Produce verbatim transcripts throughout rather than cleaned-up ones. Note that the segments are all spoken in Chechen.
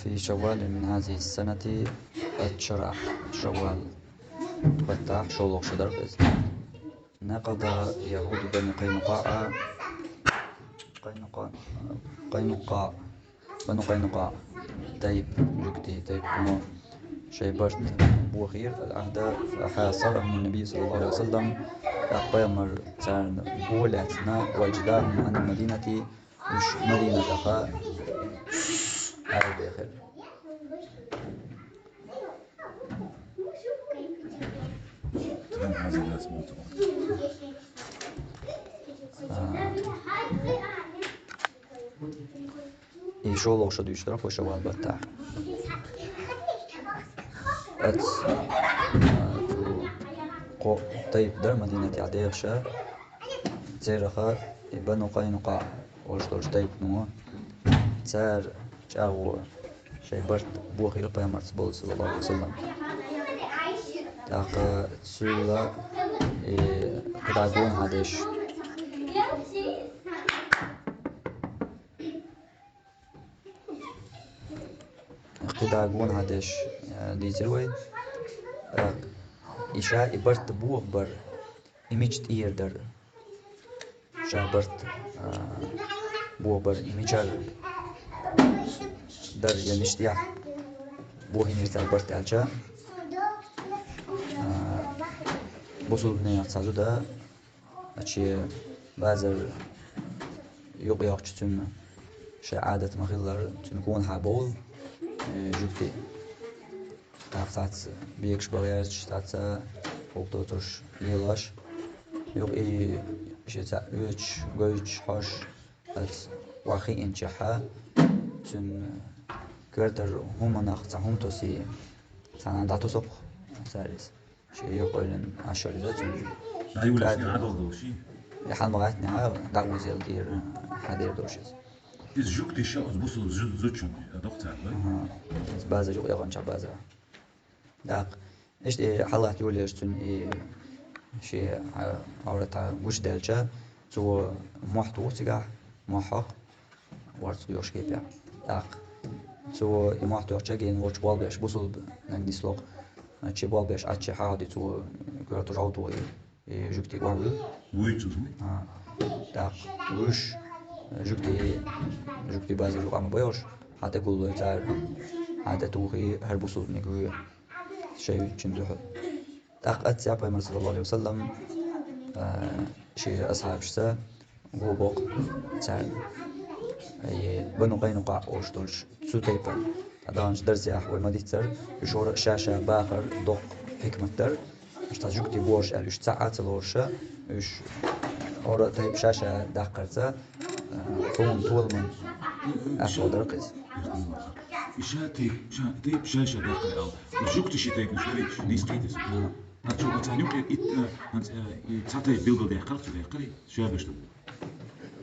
في شوال من هذه السنة, ат шарахь, шаввал баттахь, шолгӀа шо дара иза. نقض يهود بني قينقاع, Къайнукъа, Къайнукъа, Бану Къайнукъа тайпа, жугтий тайпа, ну, шоай барт бохийра, العهد فحاصرهم النبي صلى الله عليه وسلم, тӀаккха пайхамар царна го лаьцна, وأجلاهم عن المدينة, уьш Мадинатах арабехира. И шолгӀа шо дуьйцуш дара вай шаввал баттахь. Оцу, а, цу кхо тайпа дара Мадинатехь дехаш, царех и Бану Къайнукъа олуш долчу тайпано, цара чӀагӀо шайн барт бохийра пайхамарца болу, саллаллаху Ӏалайхи ва саллам. ТӀаккха цуьнга и кхидӀа гонахьа деш, кхидӀа гонахьа деш, э, дийцира вай. Э, и ша и барт бохабар, и мича тӀера дара. Ша барт, а, бохабар, и мичара дара, я мича тӀехь бохийнера цара барт аьлча, а, бусулбанех цхьа зуда, а, шен базар юкъайоккхучу цуьнан шайн Ӏадат ма-хиллара, цуьнан гонахьа бовла, э, жуьгти. ТӀаккха цхьацца бегаш бан гӀерташ, цхьацца хӀокху доцурш лелош. Юха и шен цхьа оьцуш, гойтуш, хьош, оцу охьахиъначохь, цуьнан коьртара хӀуманах цхьа хӀума тосий, цхьана дӀатосу-кх цара иза. Шен юкъа ойлина Ӏаш йолу иза цуьнан. ДӀайолуш, кӀадо. ДӀадолдалуш и? И хьалма гӀаьттина, дӀа узел дийр, хьан дийр долуш иза. Иза жуьгтий ша оцу бусулба зу-, зудчунна, а, доккха цара, да? Аха. Иза базар юкъа яханчохь базар. ТӀаккха. Иштта и хьалат йолуш цуьнан и шен, а, Ӏоврат гучудаьлча, цо мохь туху цигахь, мохь хьокху, ворцу йош кепехь. ТӀаккха. Цо и мохь тоьхча гена волчу болх беш бусулба наг нисло-кх. Шен болх беш Ӏаччи хьахьоди цо коьрту жӀовту и. И жуьгтий охьавуьллу. Вуьйцу иза? А, тӀаккха вуьш, жуьгтий, жуьгтий базар юкъа ма байош, хьан тӀе гуллой цара, хьан тӀе тухий хӀара бусулбаниг вуьй, шайн вуьйцучун дуьхьал. ТӀаккха оццехь пайхамар, саллаллаху Ӏалайхи ва саллам, а, шен асхьабашца го боккху царна. И Бану Къайнукъаъ олуш долуш цу тайпана. Ткъа даханчу дарсехь вай ма-дийццара, уьш хӀора а ша-ша бахар доккха хьикмат дара. Уьш цхьа жуьгтий бохуш аьлла, уьш цхьаъ а ца лоруша, уьш хӀора а тайпа ша-ша даккхарца, а, тхуна толаман аьтто дара-кх иза. И ша тайпа, ша, тайпа ша-ша даккхар аьлла. Жуьгтий ши тайпа уьш дарий, уьш дийцкхийта иза. Хьан цо царна юкъе итт, а, хьан ц-, а, и цхьа тайпа билгалдаьккхира, цо даьккхира, ша беш ду.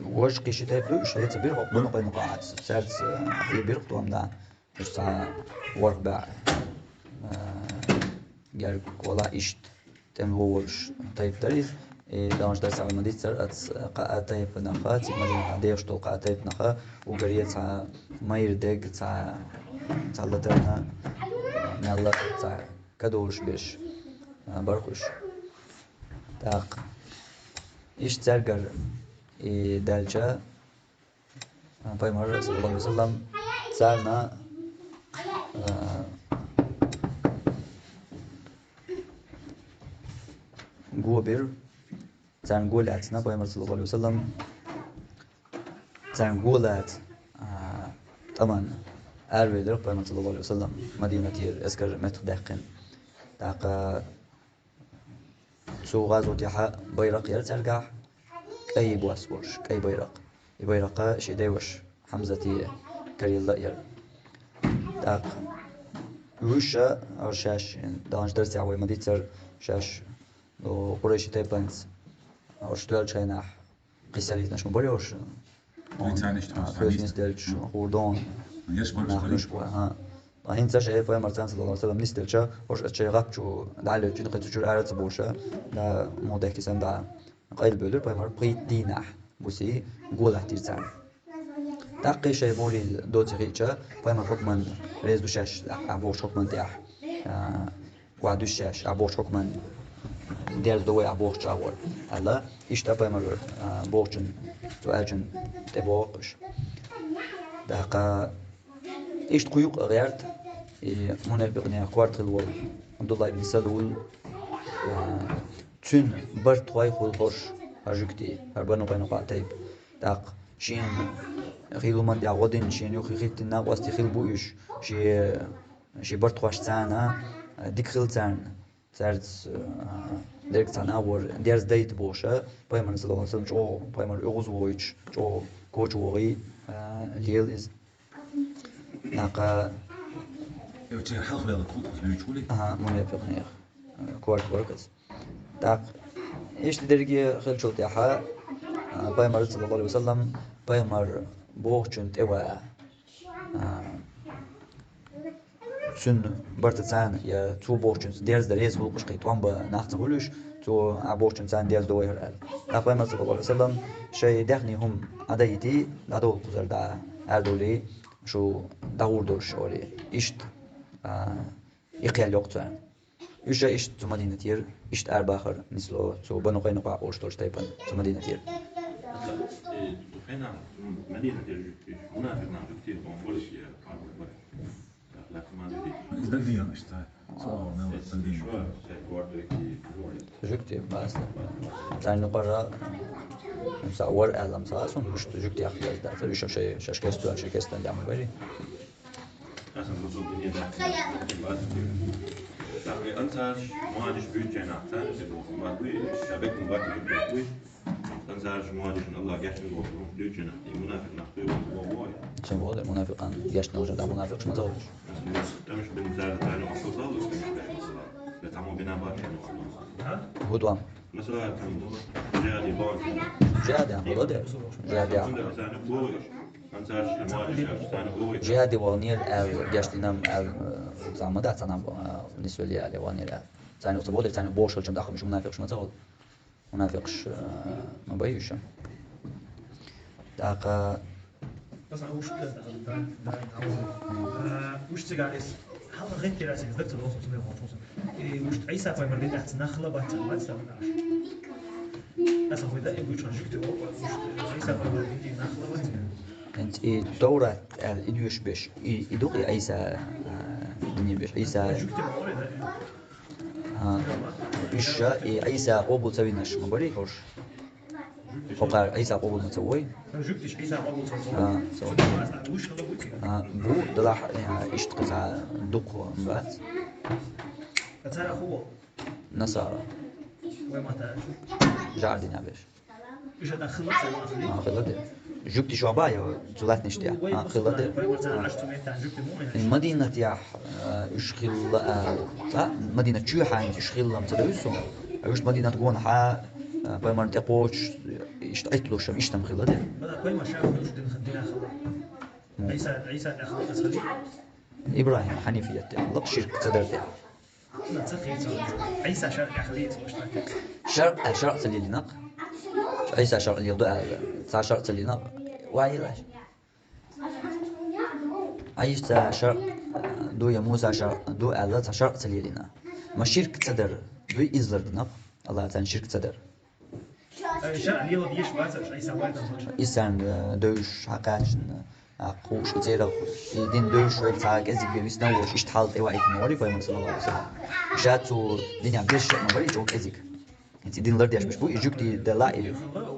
Важа кхин ши тайпа ду, уьш хьеца бира хӀокху Бану Къайнукъаъаца. Цаьрца, а, хье бира хӀокху тоам да. Уьш цхьа ворхӀ баьӀ, а, герга вала иштта тӀемало волуш тайпа дара иза. И даханчу дарсехь вай ма-дийццара, оцу кхаа тайпанах, цига Мадинахь дехаш долу кхаа тайпанах уггаре цхьа майра дег, цхьа, цхьа латарна, мелла цхьа кадолуш берш, а, бара-кх уьш. ТӀаккха. Иштта цаьргара и даьлча, Пайхамар, саллаллаху Ӏалайхи ва саллам, царна, а, го бира, царна го лаьцна, Пайхамар, саллаллаху Ӏалайхи ва саллам, царна го лаца, а, тӀаман аравелира Пайхамар, саллаллаху Ӏалайхи ва саллам, Мадинатера эскар меттахдаьккхина. ТӀаккха Цу гӀазотехь байракх яра цаьргахь, кӀай бос болуш, кӀай байракх. И байракх шен деваша Хьамзате карийла яра. ТӀаккха уьш а, шаьш, даханчу дарсехь вай ма-дийццара, шаьш, ну, къурайши тайпанца, уьш доьллачу хенахь, кхиссалийтинаш ма бара уьш. Хьоьца нисделча, хьур дон. Еш бара нах уьш бара, хьа. Ткъа хӀинца шайн пайхамар царна, саллаллаху Ӏалайхи ва саллам, нисделча, уьш оцу шайн гӀап чу дӀалоьцучу, кхин цу чуьра ара ца бовлуша, да, муха дехке санна, да, къайлабевлира пайхамар пхийтта дийнахь, буси го латтийра царна. ТӀаккха шоай болий доций хиъча, пайхамара хьукманна реза ду шаьш, ахь бохучу хьукманна тӀехь, а, охьадуьсу шаьш, ахь бохучу хьукманна дерзадо вай, ахь бохучу чӀагӀор, аьлла, иштта пайхамара, а, бохучун, цо аьллачун тӀебогӀу уьш. ТӀаккха иштта кху юкъа гӀерта, и мунепикъех корта хилла волу Ӏабдулла ибн Салул, а, цуьнан бартахой хуьлу хӀорш, хӀара жуьгтий, хӀара Бану Къайнукъаъ тайпа. ТӀаккха шена хила хӀуманна тӀехь гӀо дина, шена юххе хӀиттина накъостий хилла бу уьш, шен, шен бартахошца цхьаьна, а, дика хилла царна. Цаьрца, а, дерг цхьана агӀор дерзадайта бохуш, пайхамар, саллаллаху Ӏалайхи ва саллам, чӀогӀа пайхамар оьгӀазвохуьйтуш, чӀогӀа кочавогӀий, а, лела иза. ТӀаккха Э, церан хьалха ваьлла кху кхуза дуьйцуш гули? Ага, мунепикънех, э, корта вара иза. ТӀаккха иштта дерриге хилчул тӀаьхьа, а, пайхамар, саллаллаху Ӏалайхи ва саллам, пайхамар бохучун тӀе ваа. А, цуьнан барта царна, я цо бохучунца дерзадан реза хуьлу кхуьш кхин тӀом бан нах ца хуьлуш, цо, а, бохучунца царна дерзадо вай хӀара аьлла. ТӀаккха пайхамар, саллаллаху Ӏалайхи ва саллам, шайн даьхний хӀума Ӏадайти, дӀадовла кхузара дӀа, аьрдовлий, дӀагӀур долуш олий. Иштта, а, и кхел йоккху царна. Уьш а иштта цу Мадинатера, иштта арабахар нисло цу Бану Къайнукъаъ олуш долчу тайпана цу Мадинатера. Э, ду хенахь, м, Мадинатера жуьгтий, мунафикъ нах жуьгтий, боху, болуш я, паргӀат бара. Иза дагадеана иштта. Со а мел дагадеана. Жуьгтий, бац. Царна юкъара, м, са вара аьлла, м, са, сон уьш жуьгтий яхка дац. Уьш шай, шаьш кестта, шай кестта дӀа ма барий. Аса бусул дуьне дахкина, бац. Дахкина ансарш, муьлххачу буьйцу чайнах, царна се боху, ма дуй, ша беккун баккхина буьйцу буй. Ансарш, муьлххачун Аллах гечдина боху, дуьйцу чайнах, и мунафикъ нах дуй, боху, боху. Чен боху, мунафикъан гечдина уже, да, мунафикъ шма тохуш. Аса бусул, тамаш бин зар, зар, асул зал, устамаш бин масала. Да, тамо бина бача, ну, асул. ХӀун ду? Масала, там, жихӀаде бахьана. ЖихӀаде бахьана, да? ЖихӀаде бахьана. ЖихӀаде ваханера аьлла, гечдина аьлла, э, цхьа ма дац, цхьана, э, нисвелла аьлла, ваханера аьлла. Цхьана юкъа ца боху, цхьана бохуш волчун тӀаккха уьш мунафикъаш ма ца волу. Мунафикъаш, э, ма бай уьш. ТӀаккха Аса уьш тӀе даха, да, да, да. А, уьш цигахь эс хьалха гӀеттира аса иза даг ца доху, цуьнан гӀо фу сан. И уьш Ӏийса пайхамар дин тӀехь нах хилла бац, бац, бац, бац. Аса хӀой да, и гуча жуьгти о, уьш Ӏийса пайхамар дин тӀехь нах хилла бац. ХӀинца и Товрат аьлла и доьшуш берш, и, и ду-кх и Ӏийса, а, дине берш, Ӏийса. Жуьгти ма вара, да? А, уьш ша и Ӏийса къобал ца винарш ма барий хӀорш? Хьо кхара Ӏийса къобал ма ца вой? Жуьгтиш Ӏийса къобал ца вой? А, ца вой. Уьш хала бу цигахь? А, бу, делахь, а, иштта кхуза дукха бац. Ацара хӀун? Насара. Вай мата? ЖӀар динехь берш. Уьш дан хилла ца вахли? А, хилла де. Жуьгтиш ва бан, я, цу латнаш тӀехь? А, хилла де. Вай мата, а, аш цу метта жуьгти ма вай? Мадинатехь, а, уьш хилла, а, цкъа Мадинат чоьхьа хӀинца уьш хилла ца девза суна. А уьш Мадинат гонахьа, а, пайхамарна тӀекхочуш, иштта Ӏитталуш, иштта хилла де. Бада пайхамар ша уьш дин, дина хилла. М. Ӏийса, Ӏийса тӀехь хилла ца хилли? ИбрахӀим хьанифият тӀехь, лакха ширк ца дар тӀехь. Ца хийца. Ӏийса шаръ тӀехь лийца ваштӀа. ШаръӀ, а, шаръ ца лелийнакх. Ӏийса шаръ леладо аьлла. Цхьа шаръ ца лелийнакх. Вай лаш. Ӏийса шаръ ду я Муса шаръ ду аьлла, цхьа шаръ ца лелийна. Ма ширк ца дар, дуй иза лардинакх. Аллах царна ширк ца дар. Ай, шаръ леладеш бац, Ӏийса вай дан бац. Иза царна, э, девзаш хьакхаьчна. А, кхуш, и церан, и дин девзаш вай цхьа кӀезиг бен висна волуш, иштта хьал тӀе ваийтина вари, пайхамар саллаллаху Ӏалайхи ва саллам. Ша цу динехь берш ма барий, чӀогӀа кӀезиг. Иза и дин лардеш беш бу, и жуьгти делла и. А,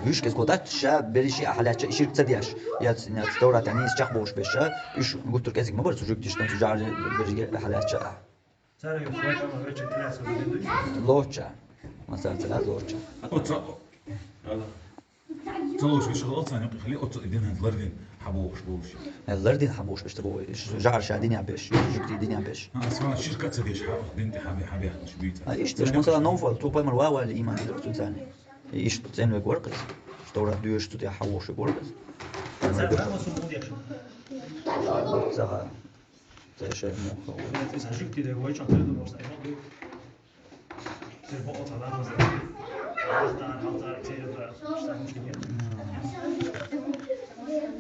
уьш кӀезиг дац, ша берриш а хьалаьцча, и ширк ца деш. Я ц-, я ц-, Товратехь нийса чекхбохуш беш ша, уьш гуттар кӀезиг ма бара цу жуьгтишна, цу жӀар берриге а хьалаьцча а. Цара юха вай тӀама вай чекх лаьцна ма дин дуй? Лоцча. Масала, ца лаьцна лоцча. Оцу, ала. Ца лоцуш виша хала царна юкъахь хили, оцу и дин хӀинца лардина хьан бохуш болуш. Э, лардина хьан бохуш беш ца боху, жӀар ша динехь беш, жуьгти динехь беш. А, аса ширка ца деш, хьан дин тӀе хьан бе-, хьан бехнаш буьйца. А, иштта, масала, Навфал, цо пайхамар ван ваьлла иман дира цу царна. Иштта цӀенвег вара кхиз. Товрат доьшуш цу тӀехь хьан вохуш вег вара кхиз. Цара ма сум удеш. Ца ха. Ца шай мо. Иза жуьгти де вай чӀогӀа тера ду, просто. Тера боху, цхьа ламаз де. Ахтар, халтар, тера, штанишки нет.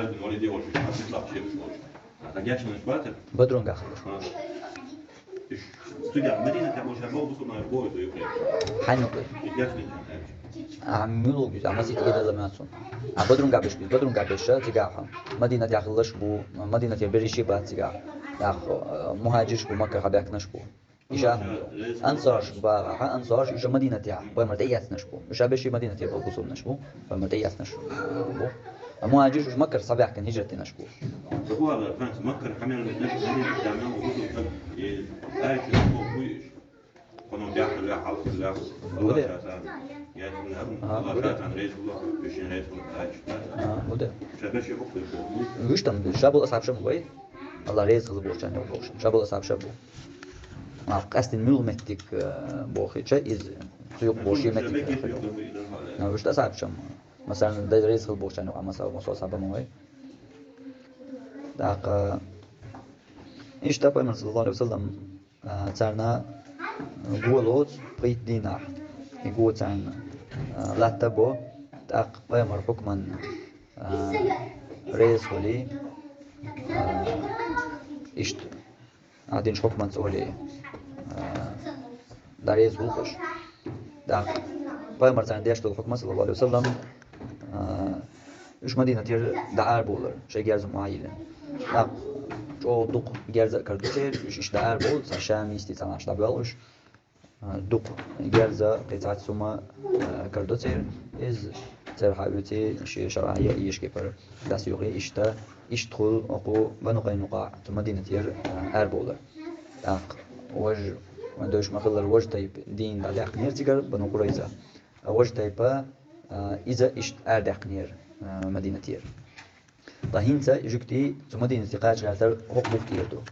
Халид бин Валид волча, Абдуллах шеф волча. А гешнаш бацар? Бадрун гахлаш. А. Иш цигахь Мадинате бу шабол бусурманаш бой ду юкъе. Хьан юкъе? И гешнин чан хьач. А муьлуг, а масит едала мацун. А Бадрун габиш, Бадрун габиш, цигахь. Мадинате хилаш бу, Мадинате бериши бац цигахь. Ах, э, мухаджирш бу, Макка хьабаьккхинаш бу. Иша ансарш бара, хьа ансарш, иша Мадинате, пайхамар тӀе яцнаш бу. Иша беши Мадинате бу, бусурманаш бу, пайхамар тӀе яцнаш бу. А мухаджирш уж Маккара схьабаьккхина хиджрат динаш бу. Бухуала, франц, Маккара хьамел наш Мадинате мел бусурман, и айчу бу хуйш. Хьуна бяхта ля хьалха ля. Гуде? Ага, гуде? Ага, гуде? Вуш там, шабал асхьаб шаб вай? Алла реза хила бохчан бохуш. Шабал асхьаб шаб бу. Ма къастин муьлуг меттиг, э, бохича из цуюк бохи меттиг. А, вуш асхьаб шам. Масалан, дай реза хила бохчан, а масал, масал асхьаб ма вай. Так, э, ишта пайхамар саллаллаху алейхи ва саллям, а, царна го лоц пхийтта дийнахь. И го царна, а, латта бо, тӀаккха пайхамар хьукман, а, реза хули, а, ишта, а, динчу хьукманца оли, а, да реза хулхуш. ТӀаккха пайхамар царна деш долу хьукма, саллаллаху алейхи ва саллям, а, уьш Мадинатера дӀаарабовлар, шайн герз ма йиллина. ТӀаккха чӀогӀа дукха герз а карадо церан, уьш иштта дӀаарабовлу, цхьа ша мисти цхьа нах дӀабоьлхуш. А, дукха герз а, кхин цхьацца хӀума, а, карадо церан. Иза церан хьаоьций, шен шарахь а ешкепара дӀасаюкъий, иштта, иштта хуьлу оцу Бану Къайнукъа, цу Мадинатера, а, арабовлар. ТӀаккха важа, вайн дойш ма-хиллара, важа тайпа дийна дӀадаьккхинера цигара Бану Къурайза. А важа тайпа, а, иза иштта арадаьккхинера, а, Мадинатера. Ткъа хӀинца жуьгтий цу Мадинате кхача гӀертар хӀокху бух тӀера ду.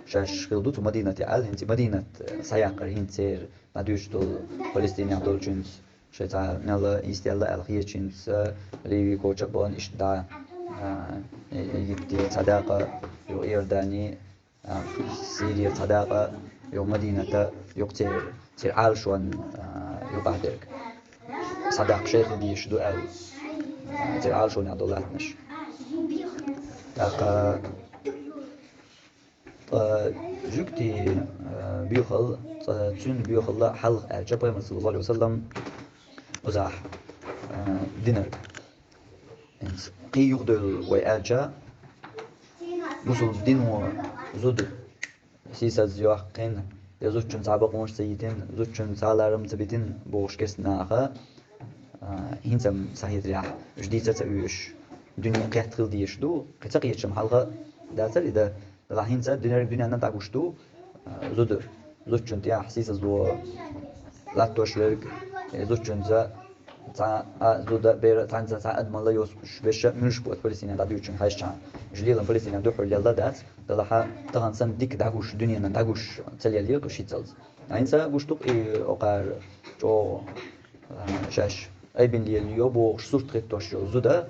Шаьш хилла ду цу Мадинате аьлла, хӀинца и Мадинат, а, схьаяккхар хӀинца церан дӀадуьйцуш долу Палестинехь долчуьнца, шайн цхьа мел йистелла аьлла хетачуьнца, Ливи коча а бахана иштта дӀа, а, Египте цхьа дакъа, юха Иордани, а, Сирия цхьа дакъа, юха Мадината, юха церан, церан Ӏалашонна, а, юкъахь дерг. Цхьа дакъа шайх дийш ду аьлла, а, церан Ӏалашонехь долу латтанаш. ТӀаккха, ткъа жуьгтий, а, боьхалла, цкъа цуьнан боьхалла хьалха аьлча, пайхамар саллаллаху алейхи ва саллям кхузахь, а, динарг. ХӀинца кхин юхадевлла вай аьлча, бусулба дино зуда сийсаз йоккхина, я зудчун цхьа бакъонаш ца йитина, зудчун цхьа ларам ца битина бохуш кестта наха, а, хӀинца-м схьахетарехь, уьш дийца а ца оьшуш, дуьне кхетта хила дезаш ду, кхин ца кхеташ-м хьалха дацара и дан. Делахь хӀинца дуьненна, дуьненна дӀагуш ду, а, зуда, зудчун тӀехь сийсазло латтош верг, э, зудчуьнца цхьа а зуда, бер а, цхьаьнца цхьа а адамалла йоцуш берш а муьлш бу оцу Палестинехь дӀадуьйцучун хьаьжча. Уьш лелам Палестинехь дуьххьара лелла дац, делахь а тахана санна дика дӀагуш, дуьненна дӀагуш ца леллера уьш хӀинцалц. ХӀинца гуш ду-кх и окхара чӀогӀа, а, шаьш айбина лелайо бохуш сурт хӀиттош йолу зуда,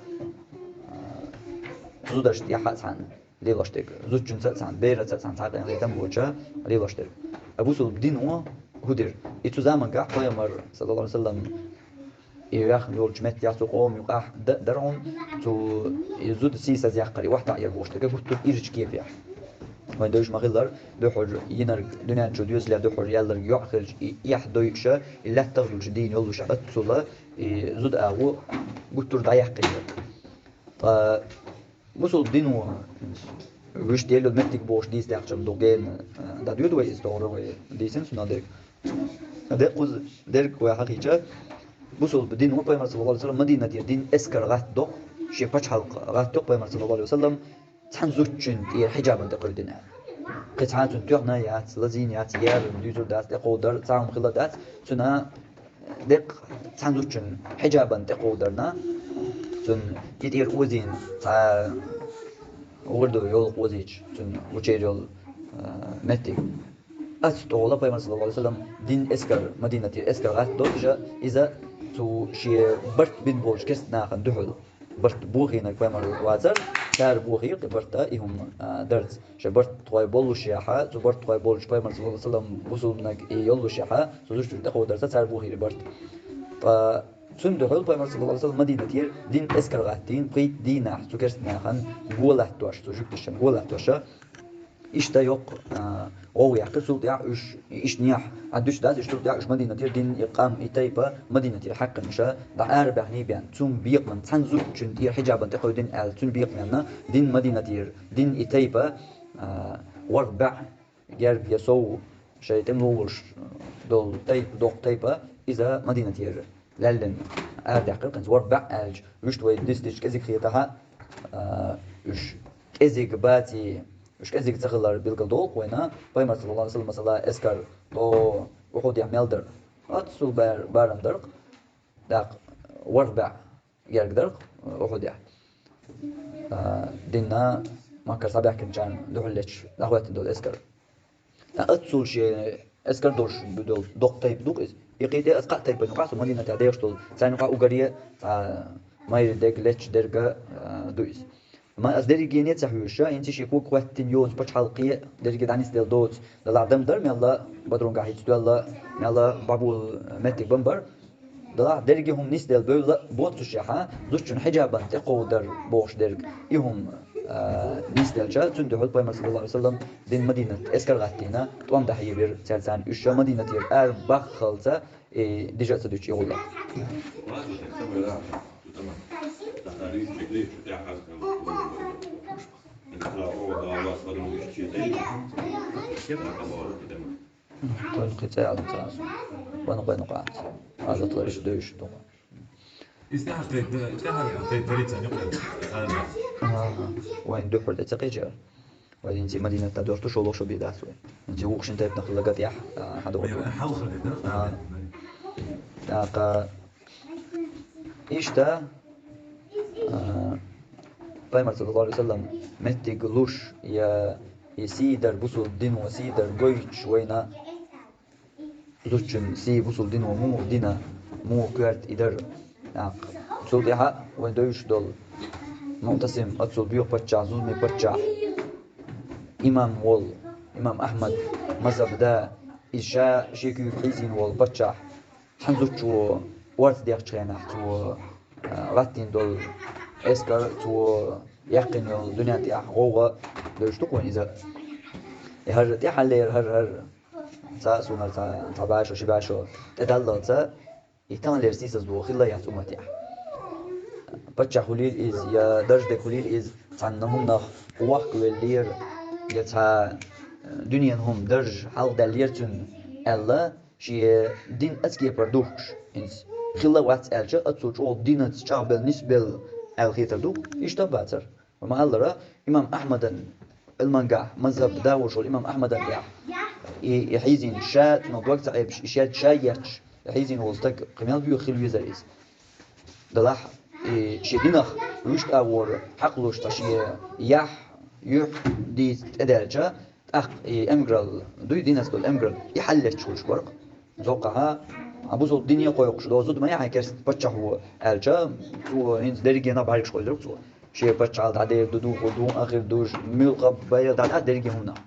а, зударшна тӀехь а цхьаьна лелош дерг. Зудчуьнца а цхьаьна, бераца а цхьаьна цхьа къинхетам боцуш лелош дерг. А бусулба дино хӀун дира? И цу заманчохь пайхамар, саллаллаху алейхи ва саллям, и ваьхна йолчу меттехь цу къоман юкъахь д-, дара хьуна цу и зуда сийсаз яккхар, и охьатаӀар бохуш дерг гуттар а ирачу кепехь. Вайн дойш ма-хиллара, дуьххьара йинарг, дуьнен чу доьзале дуьххьара яьлларг йоӀ хилча, и эхь дойуш, и лаьттах а дуьллуш дийна йолуш а, оццул и зуда агӀо гуттар а дӀаяьккхина. Ткъа бусулба дино вуьшта елла меттиг бохуш дийца даьккхича-м ду гена, а, дӀадоьду вай иза тохара вай дийцина цунах дерг. Деккъуза дерг вай хьахийча, бусулба дино пайхамар саллаллаху алейхи ва саллям Мадинате дина эскар гӀаттадо-кх, шен пачхьалкх гӀаттадо-кх пайхамар саллаллаху алейхи ва саллям, цхьана зудчун тӀера хьиджабан тӀе кхуьйдина аьлла. Кхин цхьа цунна тоьхна яц, лазийна яц, яр дуьйцур дац, тӀекховдар, цхьа хӀума хилла дац, цуьнан деккъа цхьана зудчун хьиджабан тӀекховдарна, цунна и тӀера озийна цхьа гӀур ду йовлакх озийча, цунна гучуйр йолу, а, меттиг. Оцу тӀехула Пайхамар, саллаллаху Ӏалайхи ва саллам, дин эскар, Мадинатера эскар гӀаттадо иза, иза цу шен барт бина болчу керста нахана дуьхьал. Барт бохийнарг пайхамар вацара, цара бохийра кхин барт и хӀума, а, дарца. Шайн барт тхой боллушехь, цу барт тхой болчу пайхамар, саллаллаху Ӏалайхи ва саллам, бусулбаниг и йоллушехь, цу зудчуьнга тӀекховдарца цара бохийра барт. Ткъа цунна дуьхьал пайхамар, саллаллаху Ӏалайхи ва саллам, Мадинатера дин эскар гӀаттийна, пхийтта дийнахь цу керста нахана го латтош, цу жуьгташна го латтош. Иштта йоккха, а, гӀовгӀа яьккхира, цул тӀаьхьа уьш, иштта нехь, а, дуьсу дац, иштта цул тӀаьхьа уьш Мадинатера дин и къам, и тайпа Мадинатера хьаькхинчу дӀа арабаьхний бен, цунна бекхаман цхьана зудчун тӀера хьиджабан тӀекховдина аьлла, цунна бекхаманна дин Мадинатера, дин и тайпа, а, ворхӀ баьӀ герга я сов шайн тӀе лулуш долу тайпа, доккха тайпа, иза Мадинатера лаьллина арадаьккхира, кхин ворхӀ баьӀ аьлча, вуьшта вай дистича кӀезиг хетахь, а, уьш кӀезиг баций, уьш кӀезиг ца хилар билгалдолу вайна, пайхамар, саллаллаху Ӏалайхи ва саллам, масала, эскар, о, Ухудехь мел дара. Оццул бар-, барам дара-кх, даккха ворхӀ баьӀ герга дара-кх Ухудехь. А, динна Маккара схьабаьхкинчарна дуьхьал лечу дӀахӀоьттина долу эскар. Ткъа оццул шен эскар долуш долу доккха тайпа ду-кх иза. И кхин тӀе аса кхаа тайпана юкъахь, цу Мадинатехь дехаш долу, царна юкъахь уггаре а, цхьа майра дерг лечу дерг а, а, ду иза. Ма аса дерригене а ца хьоьжуш, хӀинца шен ког хӀоьттина йоцу пачхьалкхе а дерриге дӀанисделла доцу, делахь дам дара мелла, Бадрунгахь хӀинца тоьлла, мелла бӀобула меттиг бан бара. Делахь дерриге хӀума нисделла бевлла а боццушехь, зудчун хьиджабан тӀекховдар бохуш дерг, и хӀума, а, нисделча, цунна дуьхьал пайхамар, саллаллаху Ӏалайхи ва саллам, дин Мадинат эскар гӀаттийна, тӀом дахьийбира цаьрца, уьш ша Мадинатера ара баххалца, и дижа а ца дуьтуш и гӀуллакх. Тхуна кхин цӀе аьлла ца. Ван кхин къаьнакъаца. Хьажатлар иштта девзаш ду. Иза тӀаьхьа тайп-, тӀаьхьа тайп-, дарица, нюкъа. Ага. Вайн дуьххьара тӀе ца кхечира. Вайн хӀинца Мадинатта дорту шолгӀа шо бен дац вайн. ХӀинца вукху шина тайпанах лага тӀехь, а, хьан догӀу. Вайн хьалха, да? А. ТӀаккха иштта, а, пайхамар, саллаллаху Ӏалайхи ва саллам, меттиг луш, я и сий дар, бусул дино сий дар гойтуш вайна, зудчун сий бусул дино муха дина, муха коьрта и дар. ТӀаккха цул тӀаьхьа вайн девзаш долу МуӀтасим, оццул боьха паччахь, зуламе паччахь, имам волу, имам Ахьмад, мазхӀаб да, иза ша шен куьйга хьийзийна волу паччахь, цхьана зудчо орца дехначу хенахь цо, а, гӀаттийна долу эскар, цо яьккхина йолу дуьнен тӀехь гӀовгӀа девзаш ду-кх вайн иза. И хӀара тӀаьхьаллера, хӀара, хӀара цхьа а сунара цхьа, цхьа башо, ши башо тӀедаллалца, и таханлера сийсаздо хилла яц умматехь. Паччахь хуьлийла иза, я даржадерг хуьлийла иза, цхьанна хӀуманах вохкавеллера, я цхьа, э, дуьненан хӀума дарж хьалхадаьллера цуьнан аьлла, шен дин оцу кепара духкуш, хӀинца хилла а вац аьлча, оццул чӀогӀа динца чӀагӀбелла, нисбелла аьлла хетар ду-кх. Иштта а бацара. Ма-аллара, имам Ахьмадан Ӏилмангахь, мазхӀаб да волуш волу имам Ахьмадан тӀехь, и, и хьийзийна ша, цунах дог ца Ӏебаш, и шед ша етташ, и хьийзийна волу стаг кхин мел боьха хила везара иза. Делахь, и шен динах вуьшта а вора хьакъ луш, цхьа шен яхь, юьхь дийца тӀедаьлча, тӀаккха и эмгарал дуй, динца долу эмгарал, и хьаллетташ хуьлуш бара-кх. Зоккхахьа, а бусул дине кхойкхуш долу зуда ма яхьа керста паччахьо аьлча, цо хӀинца дерригенах бӀаьргаш кхойдура-кх цо. Шен паччахьалла дӀадер ду, духур ду, ахир душ, муьлхха байрал дӀа, дӀа дерриге хӀуманах.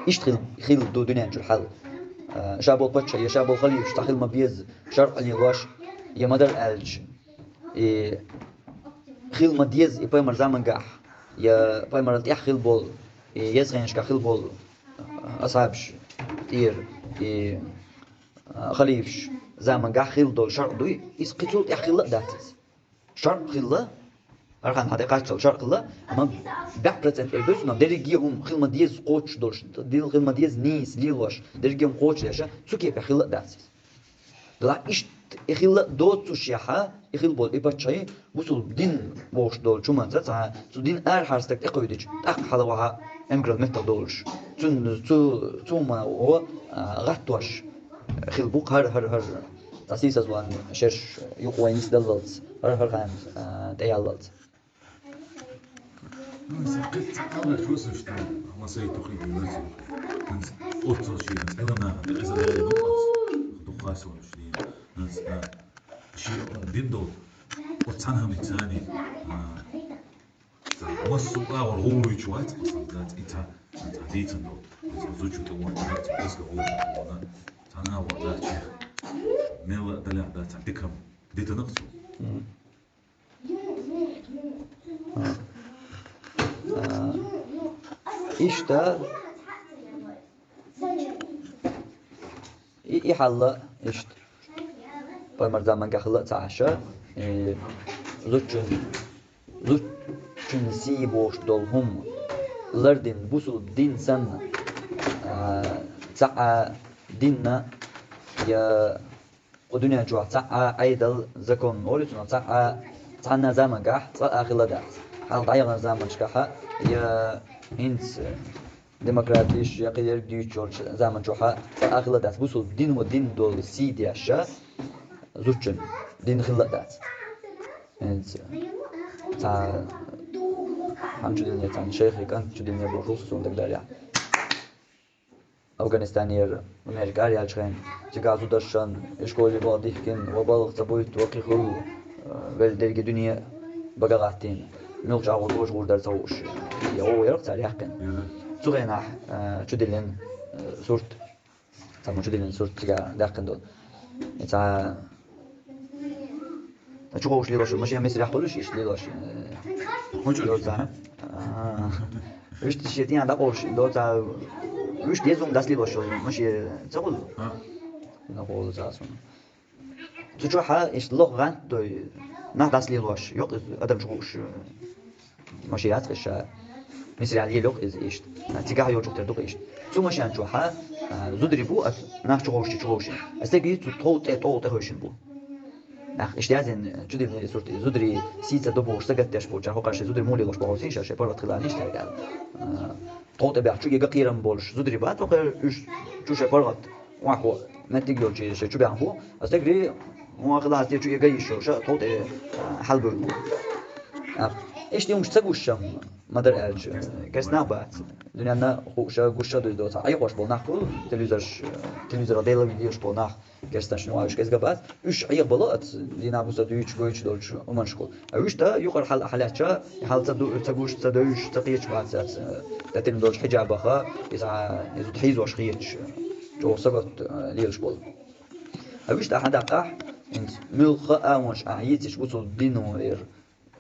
Иштта хила, хила ду дуьнен чуьра хьал. А, ша болу паччахь, я ша болу халифаш цхьа хила ма-безза, шарӀ лелош, я ма-дарра аьлча, и хила ма-дезза, и пайхамар замангахь, я пайхамарал тӀаьхьа хила болу, и еза хенашкахь хила болу асхьабаш тӀера, и, а, халифаш замангахь хила долу шарӀ дуй, иза кхин цул тӀаьхьа хилла а дац иза. ШарӀ хилла, хӀара хан хьан тӀе кхаччалла шарӀ хилла, амма бӀе процент эр ду цунах, дерриге а хӀума хила ма-дезза кхочуш долуш, дил хила ма-дезза нийса лелош, дерриге а хӀума кхочушдеш, цу кепе хилла а дац иза. Делахь иштта и хилла а доццушехьа, и хила болу и паччахьий бусул дин бохуш долчу хӀуманца цхьа цу дин арахьара стаг тӀекхуьйдича, тӀаккха хьала ваха эмгарал меттах долуш, цун, цу, цу ма о, а, гӀаттош хила бу хӀара, хӀара, хӀара. Цхьа сийсазван шераш юкъа вай нисдаллалц, хӀара, хӀара хана, а, тӀеяллалц. Ну, если кхет цхьа калгаш васаш, то масай тухи гиласи. Танц отцо ши, танц эла наха, тӀе эза дали нукас. Тухас ваш, ши, танц, а, ши он диндо, отцан хамицани, а, массу агъор гӀуруйчу вац, масал, дац, ица, ица дицан до. Ица зучу тӀе вон, ица эсга гӀуруйчу вона. Цана вон, дац, чи. Мела даля, дац, дикам, дитанакцу. Мгм. А. А. Иштта и, и хьалла иштта. Пайхамар заманга хилла ца Ӏаша, э, зучун, зучун сий бош дол хӀума лардин бусул дин санна, а, ца а динна я Кху дуьнен чохь цхьа а Ӏедал закон олу цунах, цхьа а цхьанна замангахь цкъа а хилла дац. Хьалха дӀаяханчу заманчохь я хӀинца демократиш, я кхин ерг дуьйцуш йолчу заман чохь цкъа а хилла дац. Бусул дин ву дин долу сий деш зудчун дин хилла дац. ХӀинца цхьа хьан чу динне, цхьана шайхи кӀант чу динне бохуш суна дагадара. Афганистанера Америка араяьллачу хенахь, цигахь зударшан, и школе бала дихкина, ва балха ца буьйту, ва кхин хуьлу, э, вел дерриге дуьне бага гӀаттийна. Муьлхачу агӀор божа гӀур дара ца хууш. Я вову ярах цара яьккхина. Мгм. Цу хенахь, э, чудиллина, э, сурт. Цхьамма чудиллина сурт цигахь даьккхина долу. И цхьа Ткъа чу ховш лелош, машен Мисрехь хуьлуш иштта лелош, э, хӀун чу доца? А, вуьшта шен тӀехь дӀакъовлуш доца, вуьшта езум дас лелош йолу машен ца хуьлу? А. ДӀакъовлу цхьа суна. Цу чохь иштта лоха гӀант дой, нах дас лелош, йокъа адам чу хууш, э, машен яц ша. Мисрехь лело иза иштта. Цигахь йолчух тера ду-кх иштта. Цу машен чохь, а, зударий бу, аса нах чу ховший, чу ховший. Аса стегий цу тхов тӀе, тӀов тӀе хевшина бу. Нах иштта язйина, чудиллина сурт, и зударий сийца до бохуш, сагатдеш болчара, хӀокхара шайн зударий муха лелош бохуш, ша шайн паргӀат хилла иштта аьлла. А, тхов тӀе баьхча, чу ега кхерам болуш зударий бац, хӀокхара уьш чу шайн паргӀат охьахо меттиг йолчу шайн чу баьхна бу. Аса стегий муха хилла аса чу ега йиш йолуш, тхов тӀе, а, хьалабевлла бу. А, иштта юмаш ца гуш ма-дарра аьлча, керста нах бац. Дуьненна хууша, гуша дуй доцахь, Ӏехош болу нах хуьлу, телевизорш, телевизорах Делан вин дезаш болу нах, керстанашна вуьш кӀезга бац. Уьш Ӏехабало аца, дийнахь буса дуьйцуш, гойтуш долчу хӀуманашкахула. А вуьшта юкъара хьал а хьалаьцча, и хьал ца ду, ца гуш, ца девзаш, ца кхеташ бац аца, тӀетина долчу хьиджабаха, иза, иза хьийзош хеташ, чӀогӀа сагатта лелаш болу. А вуьшта ахьа даккхахь, хӀинца муьлхха а агӀонаш ахьа йийцича, бусул дино эр.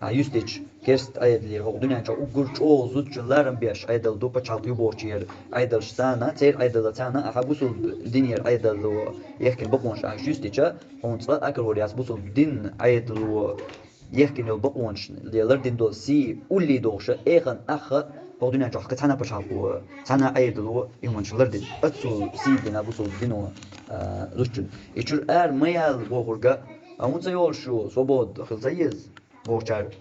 Ахьа юьстича, керста Ӏедалера, хӀокху дуьнен чохь уггар чӀогӀа зудчун ларам беш Ӏедал ду, пачхьалкх ю бохучу яра Ӏедалш царна, церан Ӏедала царна, ахьа бусул динера Ӏедало ехкина бакъонаш ахьа юьстича, хьуна цкъа а карор яц бусул дин Ӏедало ехкина йолу бакъонаш, лардина долу сий уллий дохуша, эхан ахха, хӀокху дуьнен чохь кхин цхьана пачхьалкхо, цхьана Ӏедало и хӀуманаш лардина. Оццул сий дина бусул дино, а, зудчун. И чуьра ара ма яла бохурга, а хӀун ца йолуш ю, свобода хила ца еза? Бохучара,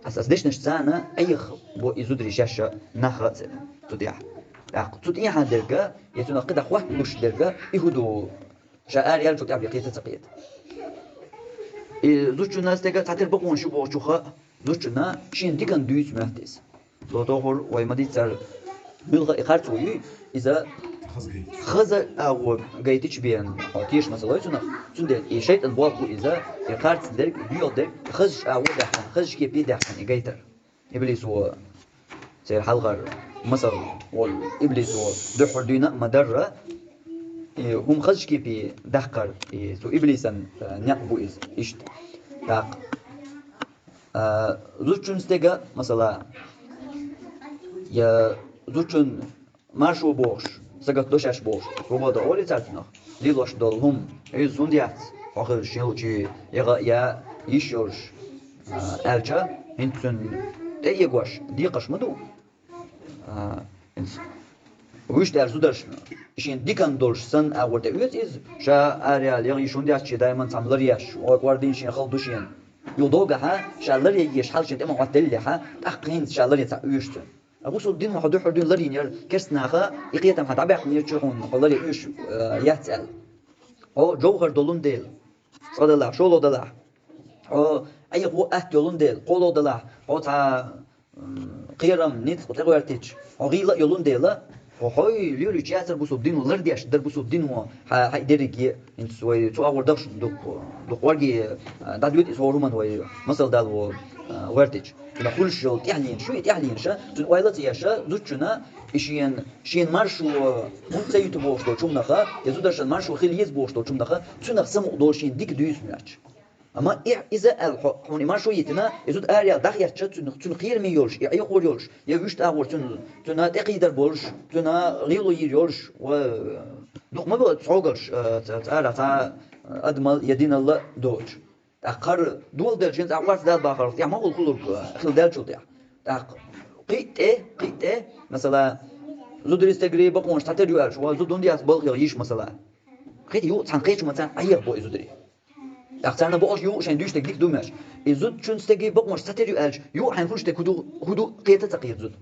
ас, ас дешнаш царна Ӏеха бо и зударий шаьш а нах а ца цу тӀехь. ТӀаккха цу тӀехьа дерга, я цунах кхидӀа хӀотталуш дерга, и хӀун ду? Ша ара яьллачул тӀаьхьа бен кхета ца кхета. И зудчунна стеган цхьатера бакъонаш ю бохучуха, зудчунна шена диканна дуьйцу моьтту иза. Цо тохур вай ма-дийццара, муьлха и харц ву юй, иза хаза агӀо гайтича бен, хьо теша ма ца лой цунах, цундела и шайтӀан болх бу иза, и харц дерг, доьха дерг, хазачу агӀо даьккхина, хазачу кепе даьккхина и гайтар. Иблисо, церан хьалхара масал волу иблисо дуьххьара дуьйна а ма-дарра, и хӀума хазачу кепе даккхар, и цу иблисан, э, некъ бу иза, иштта. ТӀаккха А, зудчун стеган, масала, я зудчун маршо бохуш, сагатдо шаьш бохуш, свобода олий цара цунах, лелош долу хӀума, иза хӀунда яц, хьо хилча шен лучий, ягӀа а я йиш йолуш, а, аьлча, хӀинца цуьнан тӀеэгош декхарш ма ду. А, хӀинца вуьшта аьлла зударшна, шена диканна долуш санна агӀор тӀе оьцу иза, ша ара яла ягӀа йиш хӀунда яц, шен даиман цхьамма ларъеш, ой, кӀордийна шен хала ду шена. Юха догахьа, ша ларъеш хьал шен тӀе ма хӀоттаделлехьа, тӀаккха хӀинца ша ларъе ца оьшу цуьнан. Хьо бусулба дино хьо дуьххьара дуьйна ларйинера, керста наха и кхетам хьа дӀабаьккхинера чу хьуна, хьо ларъе оьшуш, э, яц аьлла. Хьо жовхӀар долун дела, цкъа далахь, шоллагӀа далахь. Хьо Ӏехо атта йолун дела, кхоалагӀа далахь. Хьо цхьа, м, кхерам, ницкъ тӀегӀертича, хьо гӀийла а йолун дела, хьо хьой лоьрача яцар бусулба дино лардеш дар, бусулба дино хьа, хьа и дерриге, хӀинца вай цу агӀор дахаш дукха, дукха варги, а, дӀадоьду иза хӀора хӀуманна вай масал дала во, а, гӀертича. Цунах хуьлуш йола тӀехьленаш ю, и тӀехьленаш, цуьнан ойла ца еш, зудчунна и шена, шена маршо хӀунда ца юьту бохуш долчу хӀуманах, я зударшна маршо хила еза бохуш долчу хӀуманах, цунах самукъа долу шена дика дуьйцу моьттуш. Амма и, иза аьлла хьо, хьуна и маршо йитина, и зуда араяьлла дӀахецча, цуьнан, цуьнан кхераме йолуш, и Ӏехор йолуш, я вуьшта агӀор цуьнан, цуьнан тӀекхийдар болуш, цуьнан гӀийла йийр йолуш, ва, э, дукха ма бу цхьогалш, э, ца, цара цхьа, э, адамал я диналла доцуш. ТӀаккха хӀара доладелча, хӀинца ахь орца дала бахарх тӀехь ма хуьлу хулург, э, хила даьллачул тӀехь. ТӀаккха кхин а тӀе, кхин а тӀе, масала, зударий, стегарий бакъонаш цхьатера ю аьлча, ва зуда хӀунда яц балхех йиш, масала. Кхин а тӀе юха цхьана кхечу хӀуманца Ӏехабо и зударий. ТӀаккха царна бохуш ю, шайн дуьйцуш дерг дика ду моьттуш. И зудчун, стеган бакъонаш цхьатера ю аьлча, ю хьайна хуьлуш дерг хӀун ду, хӀун ду кхета а ца кхета зуда.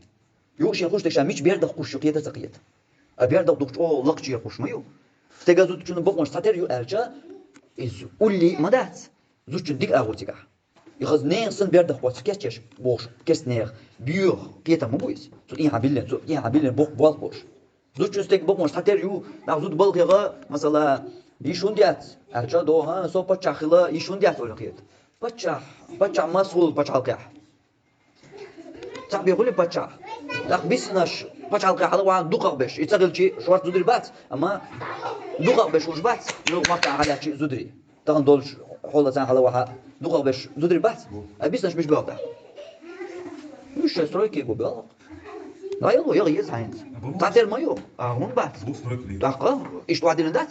Ю шен хуьлуш дерг ша мича бердах кхуьссуш ю кхета а ца кхета. А бердах дукха чӀогӀа лакхачу кхуьссуш ма ю. Стеган, зудчун бакъонаш цхьатера ю аьлча, иза уллий а ма дац. Зудчун дика агӀо цигахь. И хаза нехан санна бердах кхоьссуш кечъеш бохуш, керста нехан боьха кхетам ма бу иза. Цу тӀехьа биллина, цу тӀехьа биллина боккха болх болуш. Зудчун, стеган бакъонаш цхьатера ю, нах зуда балхех, масала, йиш хӀунда яц аьлча, доху, хӀа, со паччахь хила йиш хӀунда яц олуш хета. Паччахь, паччахь маса хуьлу пачхьалкхехь? Цхьаъ бен хуьлий паччахь? ТӀаккха биснарш пачхьалкхехь хьала вахана дукхах берш. И ца хилча, шортта зударий бац, амма дукхах берш хулаш бац, муьлхха махкахь хьалаьцча зударий. Тахана долчу хьолаца хьала вахана дукхах берш зударий бац? А биснарш мича боьлху тӀаккха? Уьш шайн стройке го боьлху. ДӀаяло, яла еза хьайна. Цхьатера ма ю. А хӀунда бац? ТӀаккха иштта охьадиллина дац,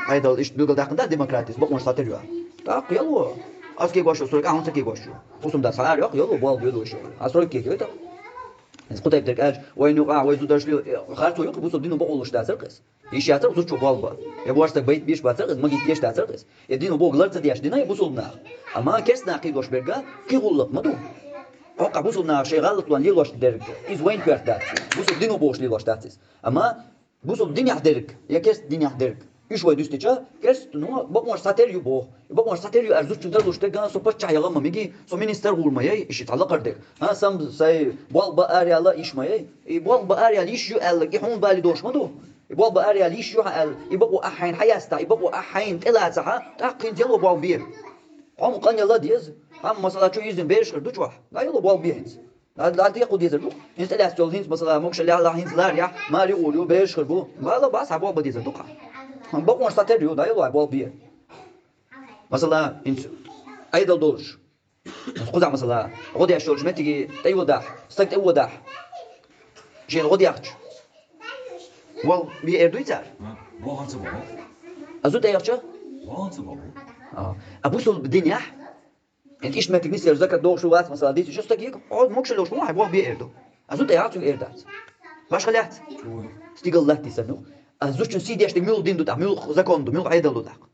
Ӏедал иштта билгалдаьккхина дац демократис, бакъонаш цхьатера ю. ТӀаккха яла. Ас кегош ю стройка, а хӀунда ца кегош ю? Хусам дац, хьан ара йоккха, яла, болх доьду уьш. А стройка кегой тӀаккха? Иза кху тайпа дерг аьлча, вайна юкъахь, вай зударшна харцо ю-кх бусулба дино бакъо луш дацара-кх иза. Йиш яцара зудчо болх бан. Я божаршка байта безаш бацара-кх иза, магийта дезаш дацара-кх иза. Я дино бохург лар ца деш дина и бусулба наха. Амма керста наха кхийдош берг кхин гӀуллакх ма ду. ХӀокху бусулба наха шайн гӀалатлонна лелош дерг, иза вайна коьрта дац. Бусулба дино бохуш лелош дац иза. Амма бусулба динехь дерг, я керста динехь дерг, уьш вай дуьстича, керста, ну, бакъонаш цхьатера ю боху. И бакъонаш цхьатера ю аьлча зудчун тарлуш дерг, со паччахь яла ма мегий, со министр гӀур ма яй, и ши цхьа лакхара дерг. ХӀан, сан, сайн болх бан араяла йиш ма яй. И болх бан араяла йиш ю аьлларг, и хьуна бале долуш ма ду. И болх бан араяла йиш ю хьан аьлла, и бакъо ахь хьайна хьаяьстахь, и бакъо ахь хьайна тӀелацахь, тӀаккха хӀинца яла болх бе. Хьо-м къанъяла деза. Хьан, масала, чу йизна бераш хир ду чохь. ДӀаяла болх бе хӀинца. ДӀа-, дӀадекъа дезар ду. ХӀинца тӀелаьцна йолу, хӀинца, масала, могушалла яьлча, хӀинца лар яхь, маре гӀур ю, бераш хир бу. Бала бац, хьан болх бан дезар ду-кх. Хьан бакъонаш цхьатера ю, дӀаяла хьан болх бе. Масала, хӀинца Ӏедал долуш. Кхузахь, масала, гӀо деш йолчу меттиге тӀейодахь, стаг тӀейодахь, шена гӀо дехча, болх бе эр дуй цара? Вахана ца боху. А зуда тӀеяхча? Вахана ца боху. А, а бусулба динехь, хӀинца иштта меттиг нисъелча, закат дохуш ву, вац, масала, дийцича, стаг йига, хьо могушалла йолуш ма ву, хьайн болх бе эр ду. А зуда тӀеяхча, цуьнга эр дац. Башха лаьцна? Стигала латтий санна. А зудчун сий деш дерг муьлха дин ду тӀаккха, муьлха закон ду, муьлха Ӏедал ду тӀаккха?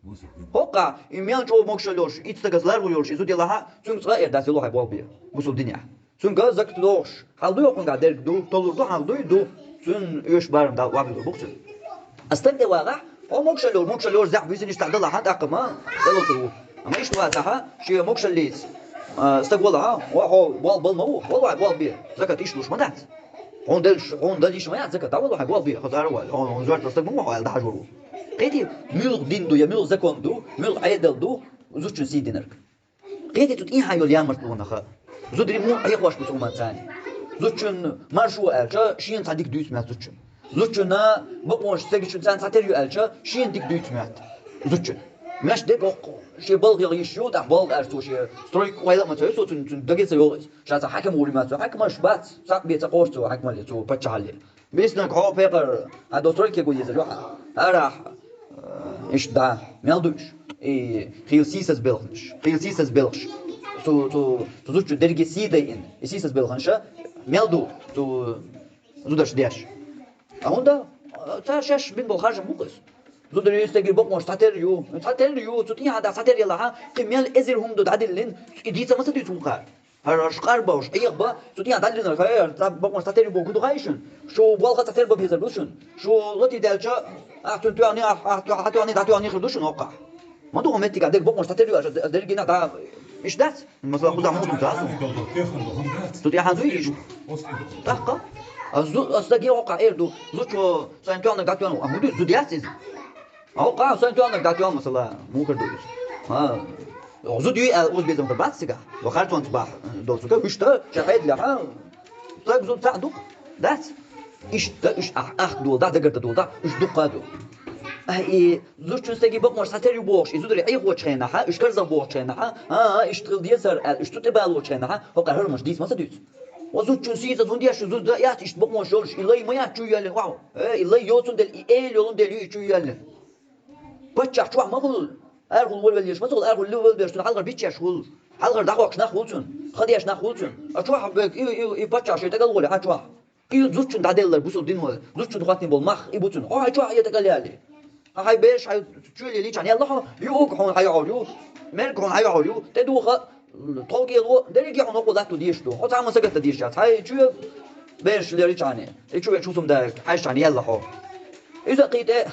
ХӀокхахь, и мел чӀогӀа могушалла йолуш, итт стагах лар ву йолуш, и зуда ялахь, цуьнга цкъа а эр дац, яла хьайн болх бе, бусулба динехь. Цуьнга закат дохуш, хьал дуй хӀокхуьнгахь дерг ду, толлур ду, хьал дуй ду, цуьнан оьшуш барам Дала охьабиллур бу-кх цуьнан. А стаг тӀе вагӀахь, хьо могушалла йолуш, могушалла йолуш заьӀап висина иштта далахь, тӀаккха ма тӀелур ву. Амма иштта вацахь, шен могушаллица, а, стаг валахь, ва хьо болх бала ма ву, вала вай болх бе, закат иштта луш ма дац. Хьуна деллаш, хьуна дала йиш ма яц закат, дӀавала хьайн болх бе, хаза ара ваьлла, хьуна зорта стаг ма ву, хьо аьлла дӀахьажор ву. Кхетий, муьлха дин ду, я муьлха закон ду, муьлха Ӏедал ду, зудчун сий динарг. Кхетий, цу тӀехьа йолу ямартлонах. Зударий муха Ӏехош бу цу хӀуманца? Зудчун маршо аьлча, шена цхьа дика дуьйцу моьтту зудчун. Зудчунна бакъонаш стегачун царна цхьатера ю аьлча, шена дика дуьйцу моьтту зудчун. Меш де боккху, шен балхех йиш ю, тӀаккха балха аьлча цо шен стройка вайла а ма ца йо, цо цуьнан, цуьнан даге ца йогӀу иза. Ша цхьа хьаькам гӀур ю ма цо, хьаькамаш бац, цхьаъ бен ца кхочу цо хьаькамалле, цо паччахьалле. Биснарг хьо пекъар, хьан до стройке гу езар ю хьан. Арахь, э, иштта дӀа, мел ду уьш. И хийла сийсаз белханаш, хийла сийсаз белхаш. Цу, цу, цу зудчун дерриге сий дайина. И сийсаз белханаша мел ду цу зударша деш. А хӀунда, э, цара шаьш бина болу харжам бу-кх иза. Зударий, стегий бакъонаш цхьатера ю, цхьатера ю, цу тӀехьа дӀа цхьатера ялахь, кхин мел эзар хӀума ду дӀадиллина, и дийца ма ца дуьйцу вукхара. ХӀара шкъар ба, уж Ӏеха ба, цу тӀехьа дӀадиллинарг, хӀара, цхьа бакъонаш цхьатера боху ду хай шуна. Шу болх цхьатера бан безар ду шуна. Шу латий даьлча, ахь цунна тоьхний, ахь, ахь тоьхний, дӀатоьхний хир ду шуна хӀокхахь. Ма ду хьо меттигахь дерг бакъонаш цхьатера ю аша, дерригенах дӀа, иштта дац? Масала, кхузахь муцкъум дац? Цу тӀехьа ду иш. ТӀаккха? А зу-, а стаге хӀокхахь эр ду, зудчо сайна тоьхнарг дӀатоьхна, а хӀун ду, зуда яц иза? ХӀокхахь сайна тоьхнарг дӀатоьхна, масала, муха хир ду иза? А, зуда юй аьлла, укхаза безам хир бац цигахь? Ва харцонца бахь, доцург, вуьшта, ша хьедалехь, а? Стаг зуда цхьаъ ду-кх? Дац? Иштта уьш ахь ахка доладахь, дагардан доладахь, уьш дуккха а ду. Ай, и зудчун стегий бакъонаш цхьатера ю бохуш, и зударий Ӏехочу хенахь, уьш карзах бохучу хенахь, а, а, иштта хила дезара аьлла, уьш цу тӀе балочу хенахь, хӀокхара хӀара маш дийца ма ца дуьйцу. Ва зудчун сийсаз хӀунда еш ю, зуда яц иштта бакъонаш йолуш, и лай ма яц чу йоьллина, вау! Э, и лай йоцун дела, и эла йолун дела ю и чу йоьллина. Паччахь чохь ма хуьлу, арахула волавелла еш ма ца хуьлу, арахула волавелла берш цунна хьалхара биччеш хуьлу, хьалхара дӀахьокхуш нах хуьлу цунна, ха деш нах хуьлу цунна. А чохь бег, и, и, и паччахь шен тӀекӀал гӀоле, хьан чохь? И зудчун дӀаделлар бусул дин вала, зудчун хӀоттийна болу мах и бу цунна. Хьо хьайн чохь а тӀекӀал яли. Хьан хьайн бераш хьайн чу лелий чхьана яьлла хьо, юург хьуна хьан йохьур ю, мерг хьуна хьан йохьур ю, тӀедуха, тхов кӀело, дерриге хьуна хӀокхо латто дезаш ду. Хьо цхьа а ма сагатдан дезаш яц. Хьайн чу бераш лерий чхьана, и чу вечу хӀусамда хьаьжчхьана яьлла хьо. Иза а кхин тӀе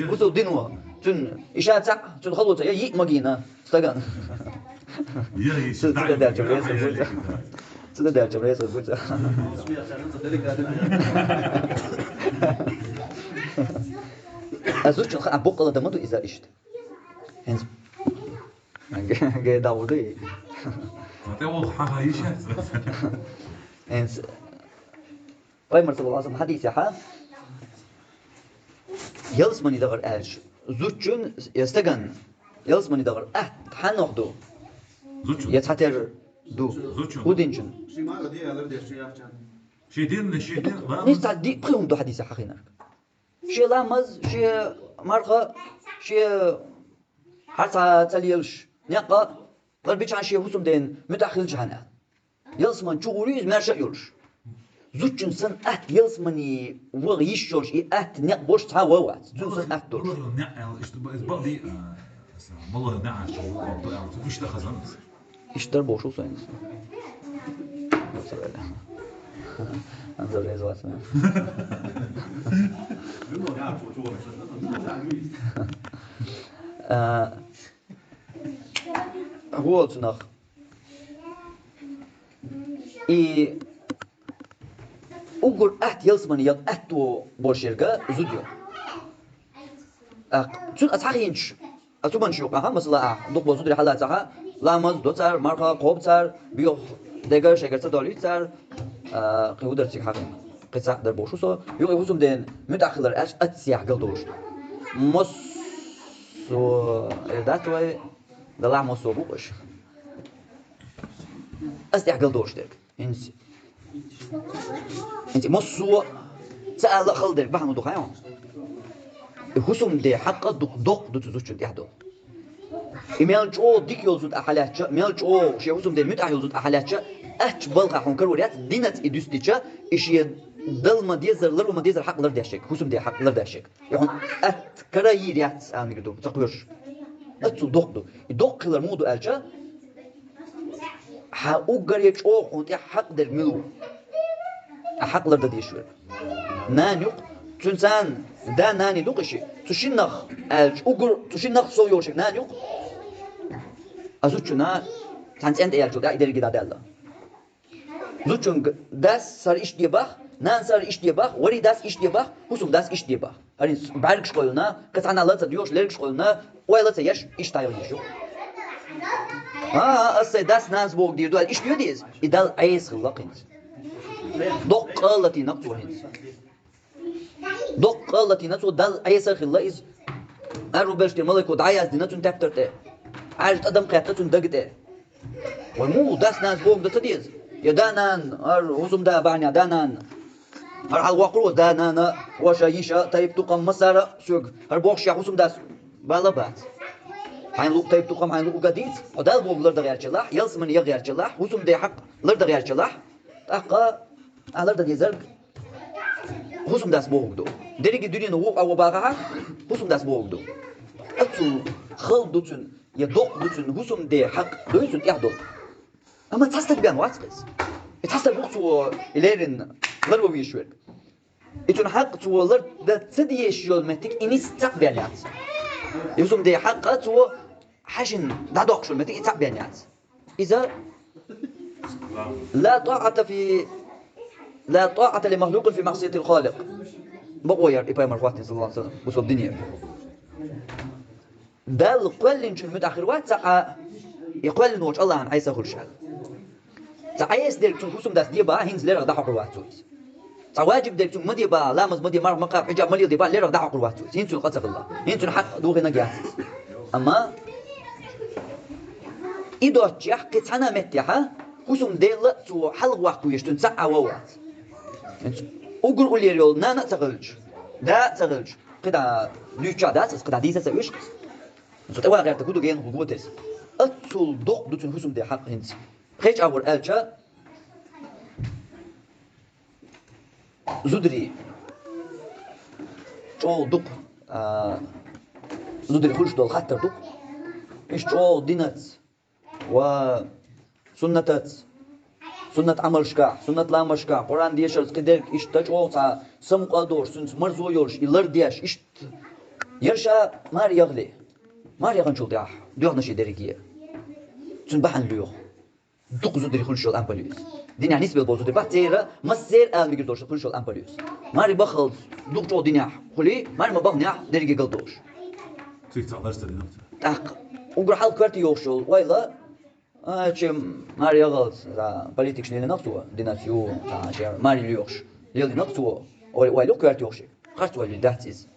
бусул дино. Цуьнан и ша цхьаъ, цуьнан хало ца, я йиъ магийна стагана. Я, и Цу-, цуьнан даьлча веза вуьйца. Цуьнан даьлча веза вуьйца. Ас зудчун хаа боккъала дан ма ду иза иштта. ХӀинца. Ге, ге, да, ву ду и. ТӀе воху хьан хаа йиш яц? ХӀинца. Пайхамар саллаллаху алейхи ва саллям хьадисехь, ялсамане дахар аьлча, зудчун я стаган ялсамане дахар атта хьаннах ду? Зудчун. Я цхьатера ду? Зудчун. ХӀун динчун? Ши марха де алар деш ю яхчан. Ши дин, ши дин, ламаз. Нийса цхьа ди-, пхи хӀума ду хьадисехь хьахийнарг. Ши ламаз, ши марха, ши хьарца ца лелаш, некъа, лар бичхьана шен хӀусамдена муьтӀахь хилчхьана аьлла. Ялсаман чу гӀур ю иза маьрша а йолуш. Зудчун санна атта ялсамане ваха йиш йолуш, и атта некъ болуш цхьа а ван вац. Цуьнан санна атта долуш. Балла некъ аьлла, иштта ба-, иза бакъ дий, а, сан, балла неӀарш чу ву, а, бу аьлла, цу иштта хаза ма иза. Иштта дар бохуш ву со хӀинца. Анзор реза вац ма. А, гӀо цунах. И уггар атта ялсамане яха атто болуш ерг зуда ю. ТӀаккха цуьнан а цхьа хӀинчаш, а цу манаш юкъахь, масала, ахь дукха болу зударий хьалацахь, ламаз до цара, марха кхобу цара, боьха дегара шайгара ца долуьйту цара, а, кхин хӀун дара цига хьахийна? Кхин цхьаъ дар бохуш ву со, юкъа хӀусамдена муьтӀахь хилар аьлча, аццехь гал долуш. Массо, э, дац вай, далахь массо бу аша. Ас тӀехь гал долуш дерг. ХӀинца. ХӀинца массо ца аьлла а хала дерг бахьана ду хьайна. И хӀусамде хьакъ а ду-, доккха ду цу зудчун тӀехь долу. И мел чӀогӀа дика йолу зуда ахьа лаьттача, мел чӀогӀа шен хӀусамдена муьтӀахь йолу зуда ахьа лаьттача, ачча балха хьуна карор яц, динаца и дуьстича, и шен дала ма дезар, ларва ма дезар хьакъ лардеш ерг, хӀусамде хьакъ лардеш ерг. И хьуна атта кара йийр яц, ала мегар ду, ца кхоьруш. Аццул доккха ду. И доккха хилар муха ду аьлча, хьан уггаре чӀогӀа хьуна тӀехь хьакъ дерг мила ву? Ахьа хьакъ лардан дезаш верг. Нана ю-кх, цуьнан царна да-нана ду-кх и шиъ. Цу шиннах аьлча, уггар цу шиннах сов йолуш ерг нана ю-кх. А зудчунна цхьана цӀен тӀе яьллачул тӀаьхьа и дерриге дӀадаьлла. Зудчуьнга дас хӀара иштта де бах, нанас хӀара иштта де бах, варий дас иштта де бах, хӀусамдас иштта де бах. ХӀара бӀаьргаш кхоьллина, кхин цхьанна ла ца доьхуш, лергаш кхоьллина, ойла ца еш, иштта хьайгӀа йиш ю. А, а, ас сайн дас-нанас бохург дийр ду аьлла, иштта йоьду иза? И Далла Ӏеса хилла-кх хӀинца. Доккха къа а латийна-кх цо хӀинца. Доккха къа а латийна цо, Далла Ӏеса а хилла иза. Аьрру белш тӀе малайко дӀаяздина цуьнан тептар тӀе. Ӏаьржа тӀадам кхетта цуьнан дага тӀе. Вай муха дас-нанас бохург дан ца деза? Я да-нана, хӀара хӀусамда бахьанехь да-нана. ХӀара хьалавоккхур ву да-нана, ваша, йиша, тайп-тукхам, массара а соьга. ХӀара бохуш шен хӀусамдас бала бац. Хьайна луъу тайп-тукхам, хьайна луъург а дийца, хьо Далла бохург лардан гӀертачалахь, ялсамане яха гӀертачалахь, хӀусамде хьакъ лардан гӀертачалахь, тӀаккха ахьа лардан дезарг хӀусамдас бохург ду. Дерриге дуьненан вукху а ван бахахь, хӀусамдас бохург ду. Аццул хала ду цуьнан, я доккха ду цуьнан хӀусамде хьакъ, дуй цуьнан тӀехь долу. Амма цхьа стаг бен вац-кх из. И цхьа стаг ву-кх цо и леррина ларван везаш верг. И цуьнан хьакъ цо лардан ца дезаш йолу меттиг и нийса цхьаъ бен яц. И хӀусамден хьакъ цо хьаьшна дӀадоккхуш йолу меттиг и цхьаъ бен яц. Иза ла тӀаӀата фи, ла тӀаӀата ли махлукъин фи маъсиятил Халикъ. Бакъо яра и пайхамар хӀоттийна, саллаллаху Ӏалайхи ва саллам, бусалба дине. Далла кхоьллинчун муьтӀахь хир вац цхьа а, и кхоьллина волчу АллахӀан Ӏеса хуьлуш аьлла. Цхьа Ӏеса дерг цунна хӀусамдац де бахьа, хӀинца лерах дӀахьокхур вац цо иза. Цхьа ваджиб дерг цунна ма де бахьа, ламаз ма де, марха ма кхаба, хьиджаб ма лела де бахьа, лерах дӀахьокхур вац цо иза. ХӀинца цуьнан къа ца хилла. ХӀинца цуьнан хьакъ дохийна яц иза. Амма и доцчехь, кхин цхьана а меттехьа, хӀусамдела а цо хьалха ваккха везаш, цуьнан цхьа а ван вац. ХӀинца уггар уллера йолу нана а ца хилча, да а ца хилча, кхидӀа дуьйцучохь дац иза, кхидӀа дийца а ца оьшу. Цу тӀе ван гӀертарг хӀун ду гена хӀун го тесна? Аццул доккха ду цуьнан хӀусамден хьакъ хӀинца. Кхечу агӀор аьлча, зударий чӀогӀа дукха, а, зударий хуьлуш долу хаттар ду-кх. Иштта чӀогӀа динаца ва суннатаца, суннат Ӏамалшкахь, суннат ламазшкахь, Къуръан дешарца кхидерг иштта чӀогӀа цхьа самукъа а долуш, цуьнца марзо а йолуш, и лардеш, иштта. Яра ша маре яхале, маре яханчул тӀаьхьа доьхна шен дерриге. Цуьнан бахьана лоьху. Дукха зударий хуьлуш йолу ампал ю иза. Динехь нисбелла болу зударий бац, церан массеран а ала мегар долуш хуьлуш йолу ампал ю иза. Маре баххалц дукха чӀогӀа динехь хуьлий, маре ма бахханехь дерриге галдолуш. Цига цхьа ларца динарца. ТӀаккха уггар хьалха коьрте йогӀуш йолу ойла, а, чем маре яхалц, а, политикаш лелийнарг цо, динарца ю, а, чем маре лоьхуш лелийнарг цо, ой, ойла ю коьрте йогӀуш. Харц ойла дац иза.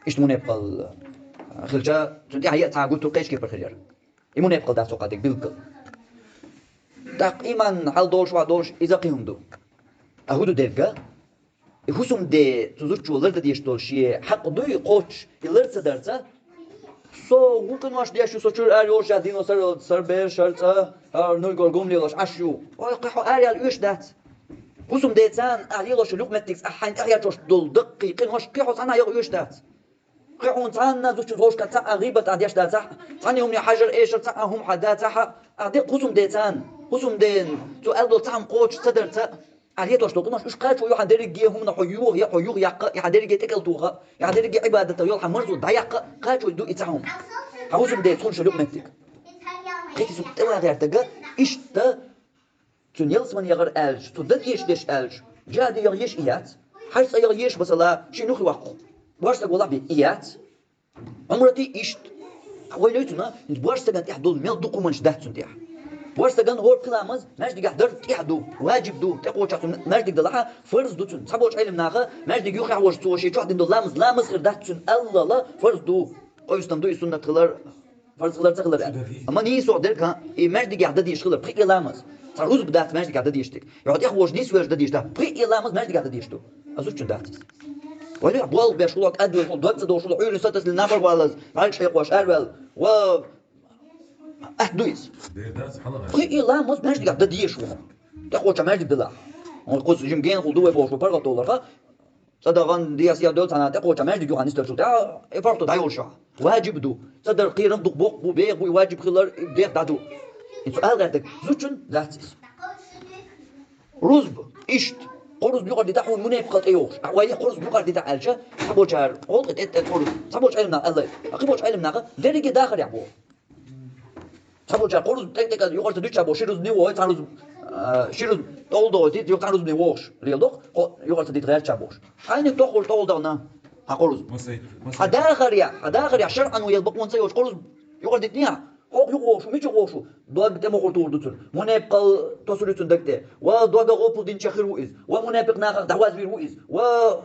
Иштта мунепкъал, а, хилча, цунна тӀаьхьа а цхьа гуттар а кхечу кепара хир яра. И мунепкъал дац хӀокху дерг билггал. ТӀаккха иман хьал долуш, ван долуш, иза кхин хӀума ду. Ткъа хӀун ду дерг? И хӀусамде цу зудчо лардан дезаш долу шен хьакъ дуй кхоччуш, и лар ца дарца, со вукхуьнаш деш ю, со чуьра ара йолуш а дийно сар, сар бер, шар цӀа, хӀара нуьргор гум лелош Ӏаш ю. Ой, кхин хьо ара яла оьшуш дац. ХӀусамдеца ахь лелош йолу юкъаметтигца ахь хьайна тӀехьерчош долу даккхий къинош кхин хьо цхьанна а яла оьшуш дац. Кхин хьуна цхьанна а зудчуьнца вовшашкахь цхьа а гӀийбат ахь деш дацахь, цхьана а хӀумане хьажар, эшар цхьа а хӀума хьан дацахь, ахь деккъа хӀусамдеца, хӀусамден цо аьлла долу цхьа хӀума кхочуш ца дарца, ахь летош долу къинош уьш кхачо ю хьан дерриге хӀуманах хьо юха, хьо юха яккха, и хьан дерриге тӀекӀел тоха, и хьан дерриге Ӏибадатах йолу хьан марзо дӀаяккха, кхачо ду и цхьа хӀума. Хьан хӀусамдеца хуьлуш йолу юкъаметтиг. Кхин цу тӀе ван гӀертарг иштта Цуьнан ялсамане яхар аьлча, цу дан дезаш дерш аьлча, жихӀаде яхъеш и яц, хьаьжцӀа яхъеш, масала, шен юххе ваккха боьрша стаг валахь бен и яц. Ӏумрате иштта. Вай лоьцуна, хӀинца боьрша стагана тӀехь долу мел дукха хӀуманаш дац цунна тӀехь. Боьрша стагана хӀора кхин ламаз маьждигехь дар тӀехь ду, ваджиб ду, тӀекхочуш цунна маьждиг далахь, фарз ду цунна. Цхьаболчу Ӏеламнаха маьждиг юххехь волуш цо шен чохь дина долу ламаз, ламаз хир дац цунна аллала, фарз ду. Къовсам ду и суннат хилар, фарз хилар, ца хилар. Амма нийсо дерг, хӀа, и маьждигехь дан дезаш хилар, пхи а ламаз. Цхьа рузба дац маьждигехь дан дезаш дерг. Юха тӀехволуш нийсвеш дан дезаш дац, пхи а ламаз маьждигехь дан дезаш ду. А зудчун дац иза. Вале, болх беш хӀула, кӀадвеш хӀула, дог ца дохуш хӀула, Ӏуьйран сатасале набар валаз, бӀаьрг шекъош, арвел, ва ахь ду иза. Дера дац, хьала гӀайр. Пхи а ламаз маьждигехь дан дезаш ву. ТӀекхочуш маьждиг далахь. Кхуза жима генахула ду вай бохуш, паргӀат доларха, ЦӀа дан гӀан деза, я дол цхьана тӀекхочуш маьждиг юххе нисдалчул тӀаьхьа, и паргӀато дӀайолуш ю. Ваджиб ду. Ца дар кхерам дукха боккха бу, беха бу, и ваджиб хилар, и беха дӀаду. И цу ала гӀертарг зудчун дац иза. Рузба, иштта. Кхо рузба юкъара дитахь хьуна мунепикъал тӀе йогӀуш. Ахьа вай кхо рузба юкъара дитахь аьлча, цхьаболчара гӀуллакхе тӀе-тӀе кхо рузба. Цхьаболчу Ӏеламнаха аьлла, а кхиболчу Ӏеламнаха дерриге дахарехь боху. Цхьаболчара кхо рузба тӀе-тӀе юкъара ца дуьтча боху, ши рузбане вогӀу, цхьа рузба, а, ши рузба тӀовла догӀу, тӀе юкъа цхьа рузбане вогӀуш леладо, кхо юкъара ца дита гӀертача бохуш. Хьайниг тохуш тӀовла дахана, хьан кхо рузба. Масайт, масайт. Хьан дахарехь, хьан дахарехь шарӀан ял бакъонца йолчу кхо рузба юкъара дитинехь, хьо юкъа вогӀуш ву, мича вогӀуш ву? Дог тӀе мохур тухур ду цунна. Мунепикъал тосур ю цунна даг тӀе. Ва дога гӀопал динча хир ву иза. Ва мунепикъ нахах дӀахьозвийр ву иза. Ва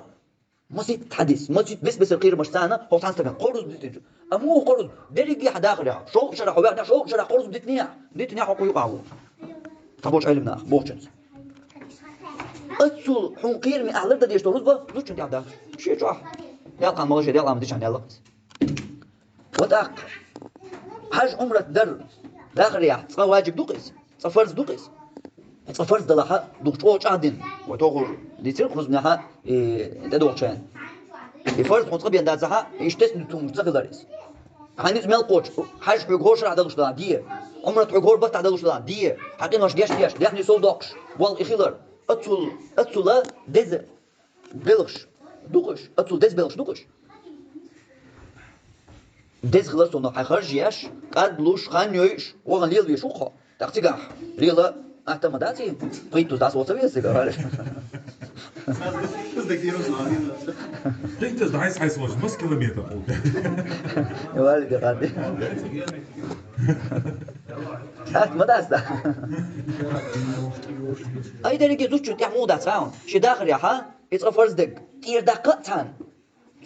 Масийтта хьадис, масийтта бес-бесара кхерамаш царна, хӀокху цхьана стагана кхо рузба дитинчу. Амма муха кхо рузба? Дерриге хьан дахарехь, шовзткъа шарахь хьо веанехь, шовзткъа шарахь кхо рузба дитинехь, дитинехь хьо кху юкъахь ву. Цхьаболчу Ӏеламнаха бохучунца. Аццул хьуна кхераме ахь лардан дезаш долу рузба зудчун тӀехь дац. Шен чохь. Делкъан мала шен делкъан дичахьа яьлла иза. Ва тӀаккха хьаж, Ӏумрат дар дахарехь цкъа ваджиб ду-кх иза, цкъа фарз ду-кх иза. Цкъа фарз далахь а, дукха чӀогӀа чӀагӀдина, вай тохур дийцира кхузанехь а, и тӀедогӀучарна. И фарз хьуна цкъа бен дацахь а, иштта тесна ду хӀума ца хилар иза. Хьан низ мел кхочу, хьажа хьоьга хӀора шарахь далуш далахь де. Ӏумрат хьоьга хӀора баттахь далуш далахь де. Хьан къинош деш-деш, даьхни сов доккхуш, болх и хилар. Оццул, оццул деза белхаш ду-кх уьш, оццул деза белхаш ду-кх уьш. Деза хилар цунах хьайн харж еш, кӀадлуш, хан йойуш, вахана лелавеш ву-кх хьо. ТӀаккха цигахь лела атта ма дац и, пхийтта дас воца веза цига, валли. Пхийтта дас хьайса волчу, маса километр хул? Валли, де хатти. Атта ма дац да. Ай, дерриге зудчун тӀехь муха дац хаьа? Ши дахарехь, и цкъа фарз дерг тӀера даккха а цхьаьна.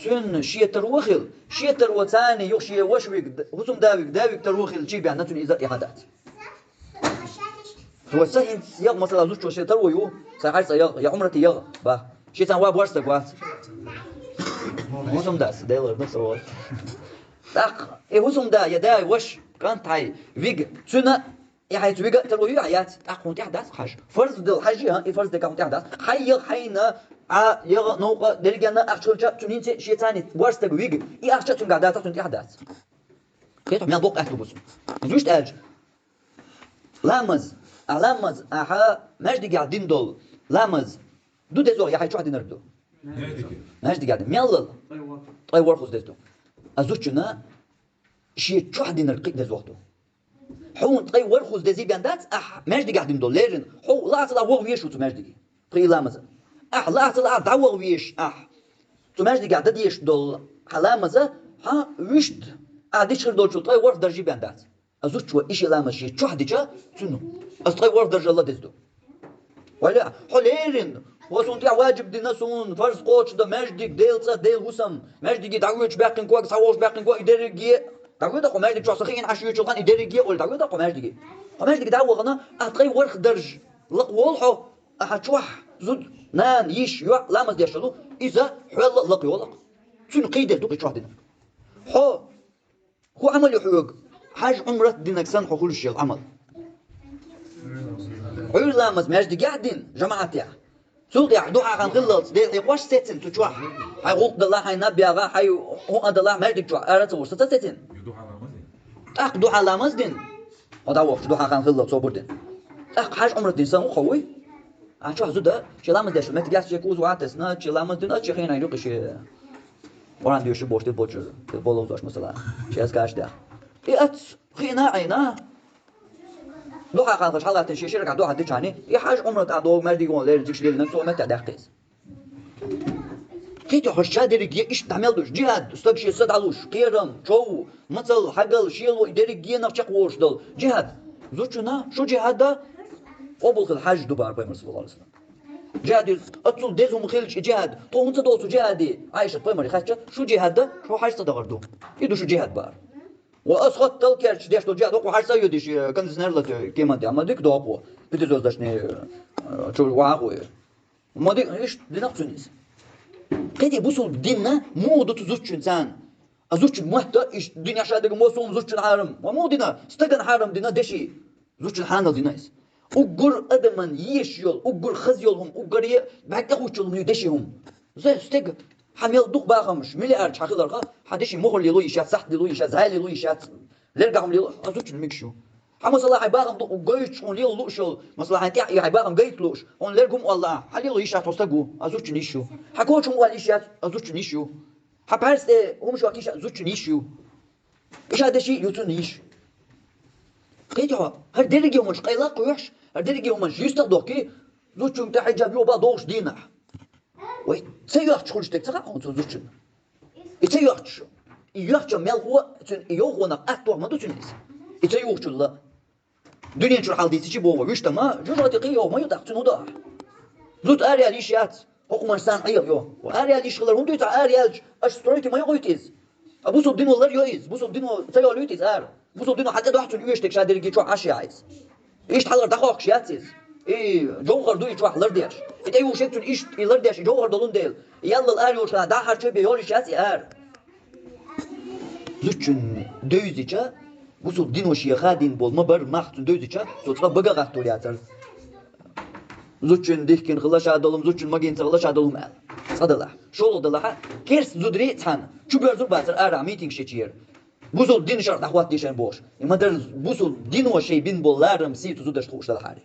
Цуьнан шен таро хила, шен таро царна юха шен ваша вига, хӀусамда вига, да вига таро хила чий бен, цуьнан иза а тӀехь дац. Вай са хӀинца ягӀа, масала, зудчо шен таро ю, сайн хьаьж цӀа ягӀа, я Ӏумрате ягӀа, бах. Шен цхьа ва боьрша стаг вац. ХӀусамдас, Делора, ну, со вот. ТӀаккха, и хӀусамда, я да, ваша, кӀант хьайн, вига, цуьнан И хьайца вига а таро ю, а яц, тӀаккха хьуна тӀехь дац хьажа. Фарз долу хьажа, а, и фарз дерг хьуна тӀехь дац. Хьайн ягӀа, хьайна, Ӏа ягӀа, новкъа, дерригенна ахча хилча, цуьнан хӀинца шен царна боьрша стаг вига, и ахча а цуьнгахь дацахь, цунна тӀехь дац. Кхетахь, мел боккха аьтто бу цунна. Иза вуьшта аьлча, ламаз, а ламаз, ахьа маьждигехь дина долу ламаз ду дезох, я хьайн чохь динарг ду? Маьждигехь. Маьждигехь дина. Меллал? Ткъе ворхӀуза деза ду. А зудчунна шен чохь динарг кхин а дезох ду. Хьуна ткъе ворхӀуза дезий бен дац, ахь маьждигехь дина долу леррина, хьо лаахь ца лаахь вогӀу везаш ву цу маьждиге. Пхи ламаза. Ахь лаахь ца лаахь дӀавогӀу везаш ахь. Цу маьждигехь дан дезаш долу хьан ламаза, хьан вуьшта, ахь дича хир долчул ткъе ворхӀ даржий бен дац. А зудчо и шен ламаз шен чохь дича, цуьнан аса ткъе ворхӀ даржалла деза ду. Валли, хьо леррина, хьо суна тӀехь ваджиб дина суна, фарз кхочушдан маьждиг, Делан цӀа, Делан хӀусам, маьждиге дӀавоьдуш баьккхина ког, схьавогӀуш баьккхина ког, и дерриге а дӀавоьду хьо маьждиг чохь, сан хиъна Ӏаш йоьдучул хан и дерриге а олий дӀавоьду хьо маьждиге. Хьо маьждиге дӀа а вахана, ахь ткъе ворхӀ дарж лакхаволу хьо, ахьа чохь зуда, нана, йиша, йоӀ ламаз деш йолу, иза хьол а лакха йолу-кх. Цуьнан кхин деза ду кхин чохь динарг. Хьо ХӀун Ӏамал ю хьоьга, хьаьжа, Ӏумрат динарг санна хьо хуьлуш йолу Ӏамал? Ӏуьйра ламаз маьждигехь а дина, жамаӀатехь. Цул тӀаьхьа дуьхьа хан хиллалц, Делан хьехош сецна цу чохь. Хьайн гӀуллакх далахь, хьайн наб яхахь, хьайн хӀун а далахь, маьждиг чохь ара ца вуш, сан ца сецна? ТӀаккха дуьхьа ламаз дина. Хьо дӀавахча дуьхьа хан хиллалц собар дина. ТӀаккха хьаьжа, Ӏумрат дина санна хьо вуй? Ахь чохь зуда, шен ламаз деш меттиг яц, шен кузов а тесна, шен ламаз дина, шен хенахь юкъа шен Къуръан доьшуш бохуш дерг болчу, болу вузош, масала, шен азкараш деш. И ац, хиъна а Ӏийна, дуьхьа хан хилча хьалатта шен ши ракаӀат дуьхьа дичахьана, и хьаьжа, Ӏумрат а догӀу маьждиге вон леррина зикаш лелийна, цо меттехь даьккхи иза. Кхетий хьо, ша дерриге иштта дӀа мел долуш: джихӀад, стаг шен са дӀалуш, кхерам, чов, мацалла, хьагалла, шело, и дерриге нах чекхволуш долу джихӀад. Зудчунна шу джихӀад а къобал хила хьаьжа ду бара Пайхамара, саллаллаху Ӏалайхи ва саллам. ДжихӀад иза, оццул деза хӀума хилча и джихӀад, тхо хӀунда ца догӀу цу джихӀаде? Ӏайшат Пайхамаре хаьттича, шу джихӀад дан, шу хьаьжа цӀа дахар ду. И ду шу джихӀад бара. Ва аса хоттал керчаш деш долу джихӀад, хӀокхо хьаьжа цӀа а йоьдуш, э, кондиционер латоь, кеман тӀехь, ма дика доху, пятизвёздочный, э, чу вахьа а хуьйу. Ма дика, иштта дина-кх цуьнан иза. Кхетий, бусулба динна муха ду цу зудчуьнца? А зудчун мотт а иштта динехь ша дерг мо суна зудчун хьарам. Ма муха дина, стагана хьарам дина деши. Зудчун хьанал дина иза. Уггар адаман еш йолу, уггар хаза йолу хӀума, уггаре бӀаьрг тӀехуьттуш йолу хӀума ю деши хӀума. Зе стеган хьан мел дукха бахамаш, миллиардаш хьан хиларха, хьан деши мухӀар лело йиш яц, сахьт лело йиш яц, зӀе лело йиш яц, лергахь хӀума лело, а зудчун мегаш ю. Хьан, масала, хьайн бахам ду, гойтуш хьуна лела лууш йолу, масала, хьайн тӀехь и хьайн бахам гайта лууш, хьуна лерг хӀума олла, хьан лело йиш яц хьо стаг ву, а зудчун йиш ю. Хьан коча хӀума олла йиш яц, а зудчун йиш ю. Хьан пхьарс тӀе хӀума шок йиш яц, зудчун йиш ю. И ша деши ю цунна йиш. Кхетий хьо, хӀара дерриге хӀуманаш къайла а кхоьхьуш, хӀара дерриге хӀуманаш юьстах а дохкий, зудчуьнга тӀе хьиджаб юха бан догӀуш дийнахь. Вай, ца йоьхча хуьлуш дерг ца хаьа хьуна цу зудчунна? И ца йоьхча, и йоьхча мелхо а цуьнан, и йовхонах атто а ма ду цуьнан иза. И ца юхучул а. Дуьнен чуьра хьал дийцичи боху, вуьшта ма, жожагӀате кхин йовха ма ю тӀаккха, цуьнан хӀун до ахь? Зуда араяла йиш яц, хӀокху хӀуманаш санна Ӏеха йо. Араяла йиш хилар хӀунда ю цхьа, араяьлча, аша строить ма йокъуьйту иза. А бусулба дино лар йо иза, бусулба дино ца йолуьйту иза ара. Бусулба дино хьан тӀе дохьу цунна оьшург ша дерриге чохь Ӏаш яхьа иза. Иштта хьалар дӀакхохкуш яц иза. И жовхар ду и чохь лардеш. И тӀеюхуш ю цуьнан иштта и лардеш, и жовхар долун дела. И яллал ара йолуш хана дӀа хьарча бен йолуш яц и ара. Зудчун девзича, бусулба дино шен хадийна болу ма барра мах цунна девзича, цо цкъа бага гӀаттор яцара. Зудчун дихкина хила ша долу хӀума, зудчун магийна ца хила ша долу хӀума аьлла. Цкъа далахь. ШолгӀа далахь, керста зударий а цхьаьна чубоьрзур бацара арахь митингаш ечера. Бусалба дин шарӀ дӀахӀоттаде шоана бохуш. И ма-дарра бусалба дино шайн бина болу ларам, сий цу зударшна хууш делахьара.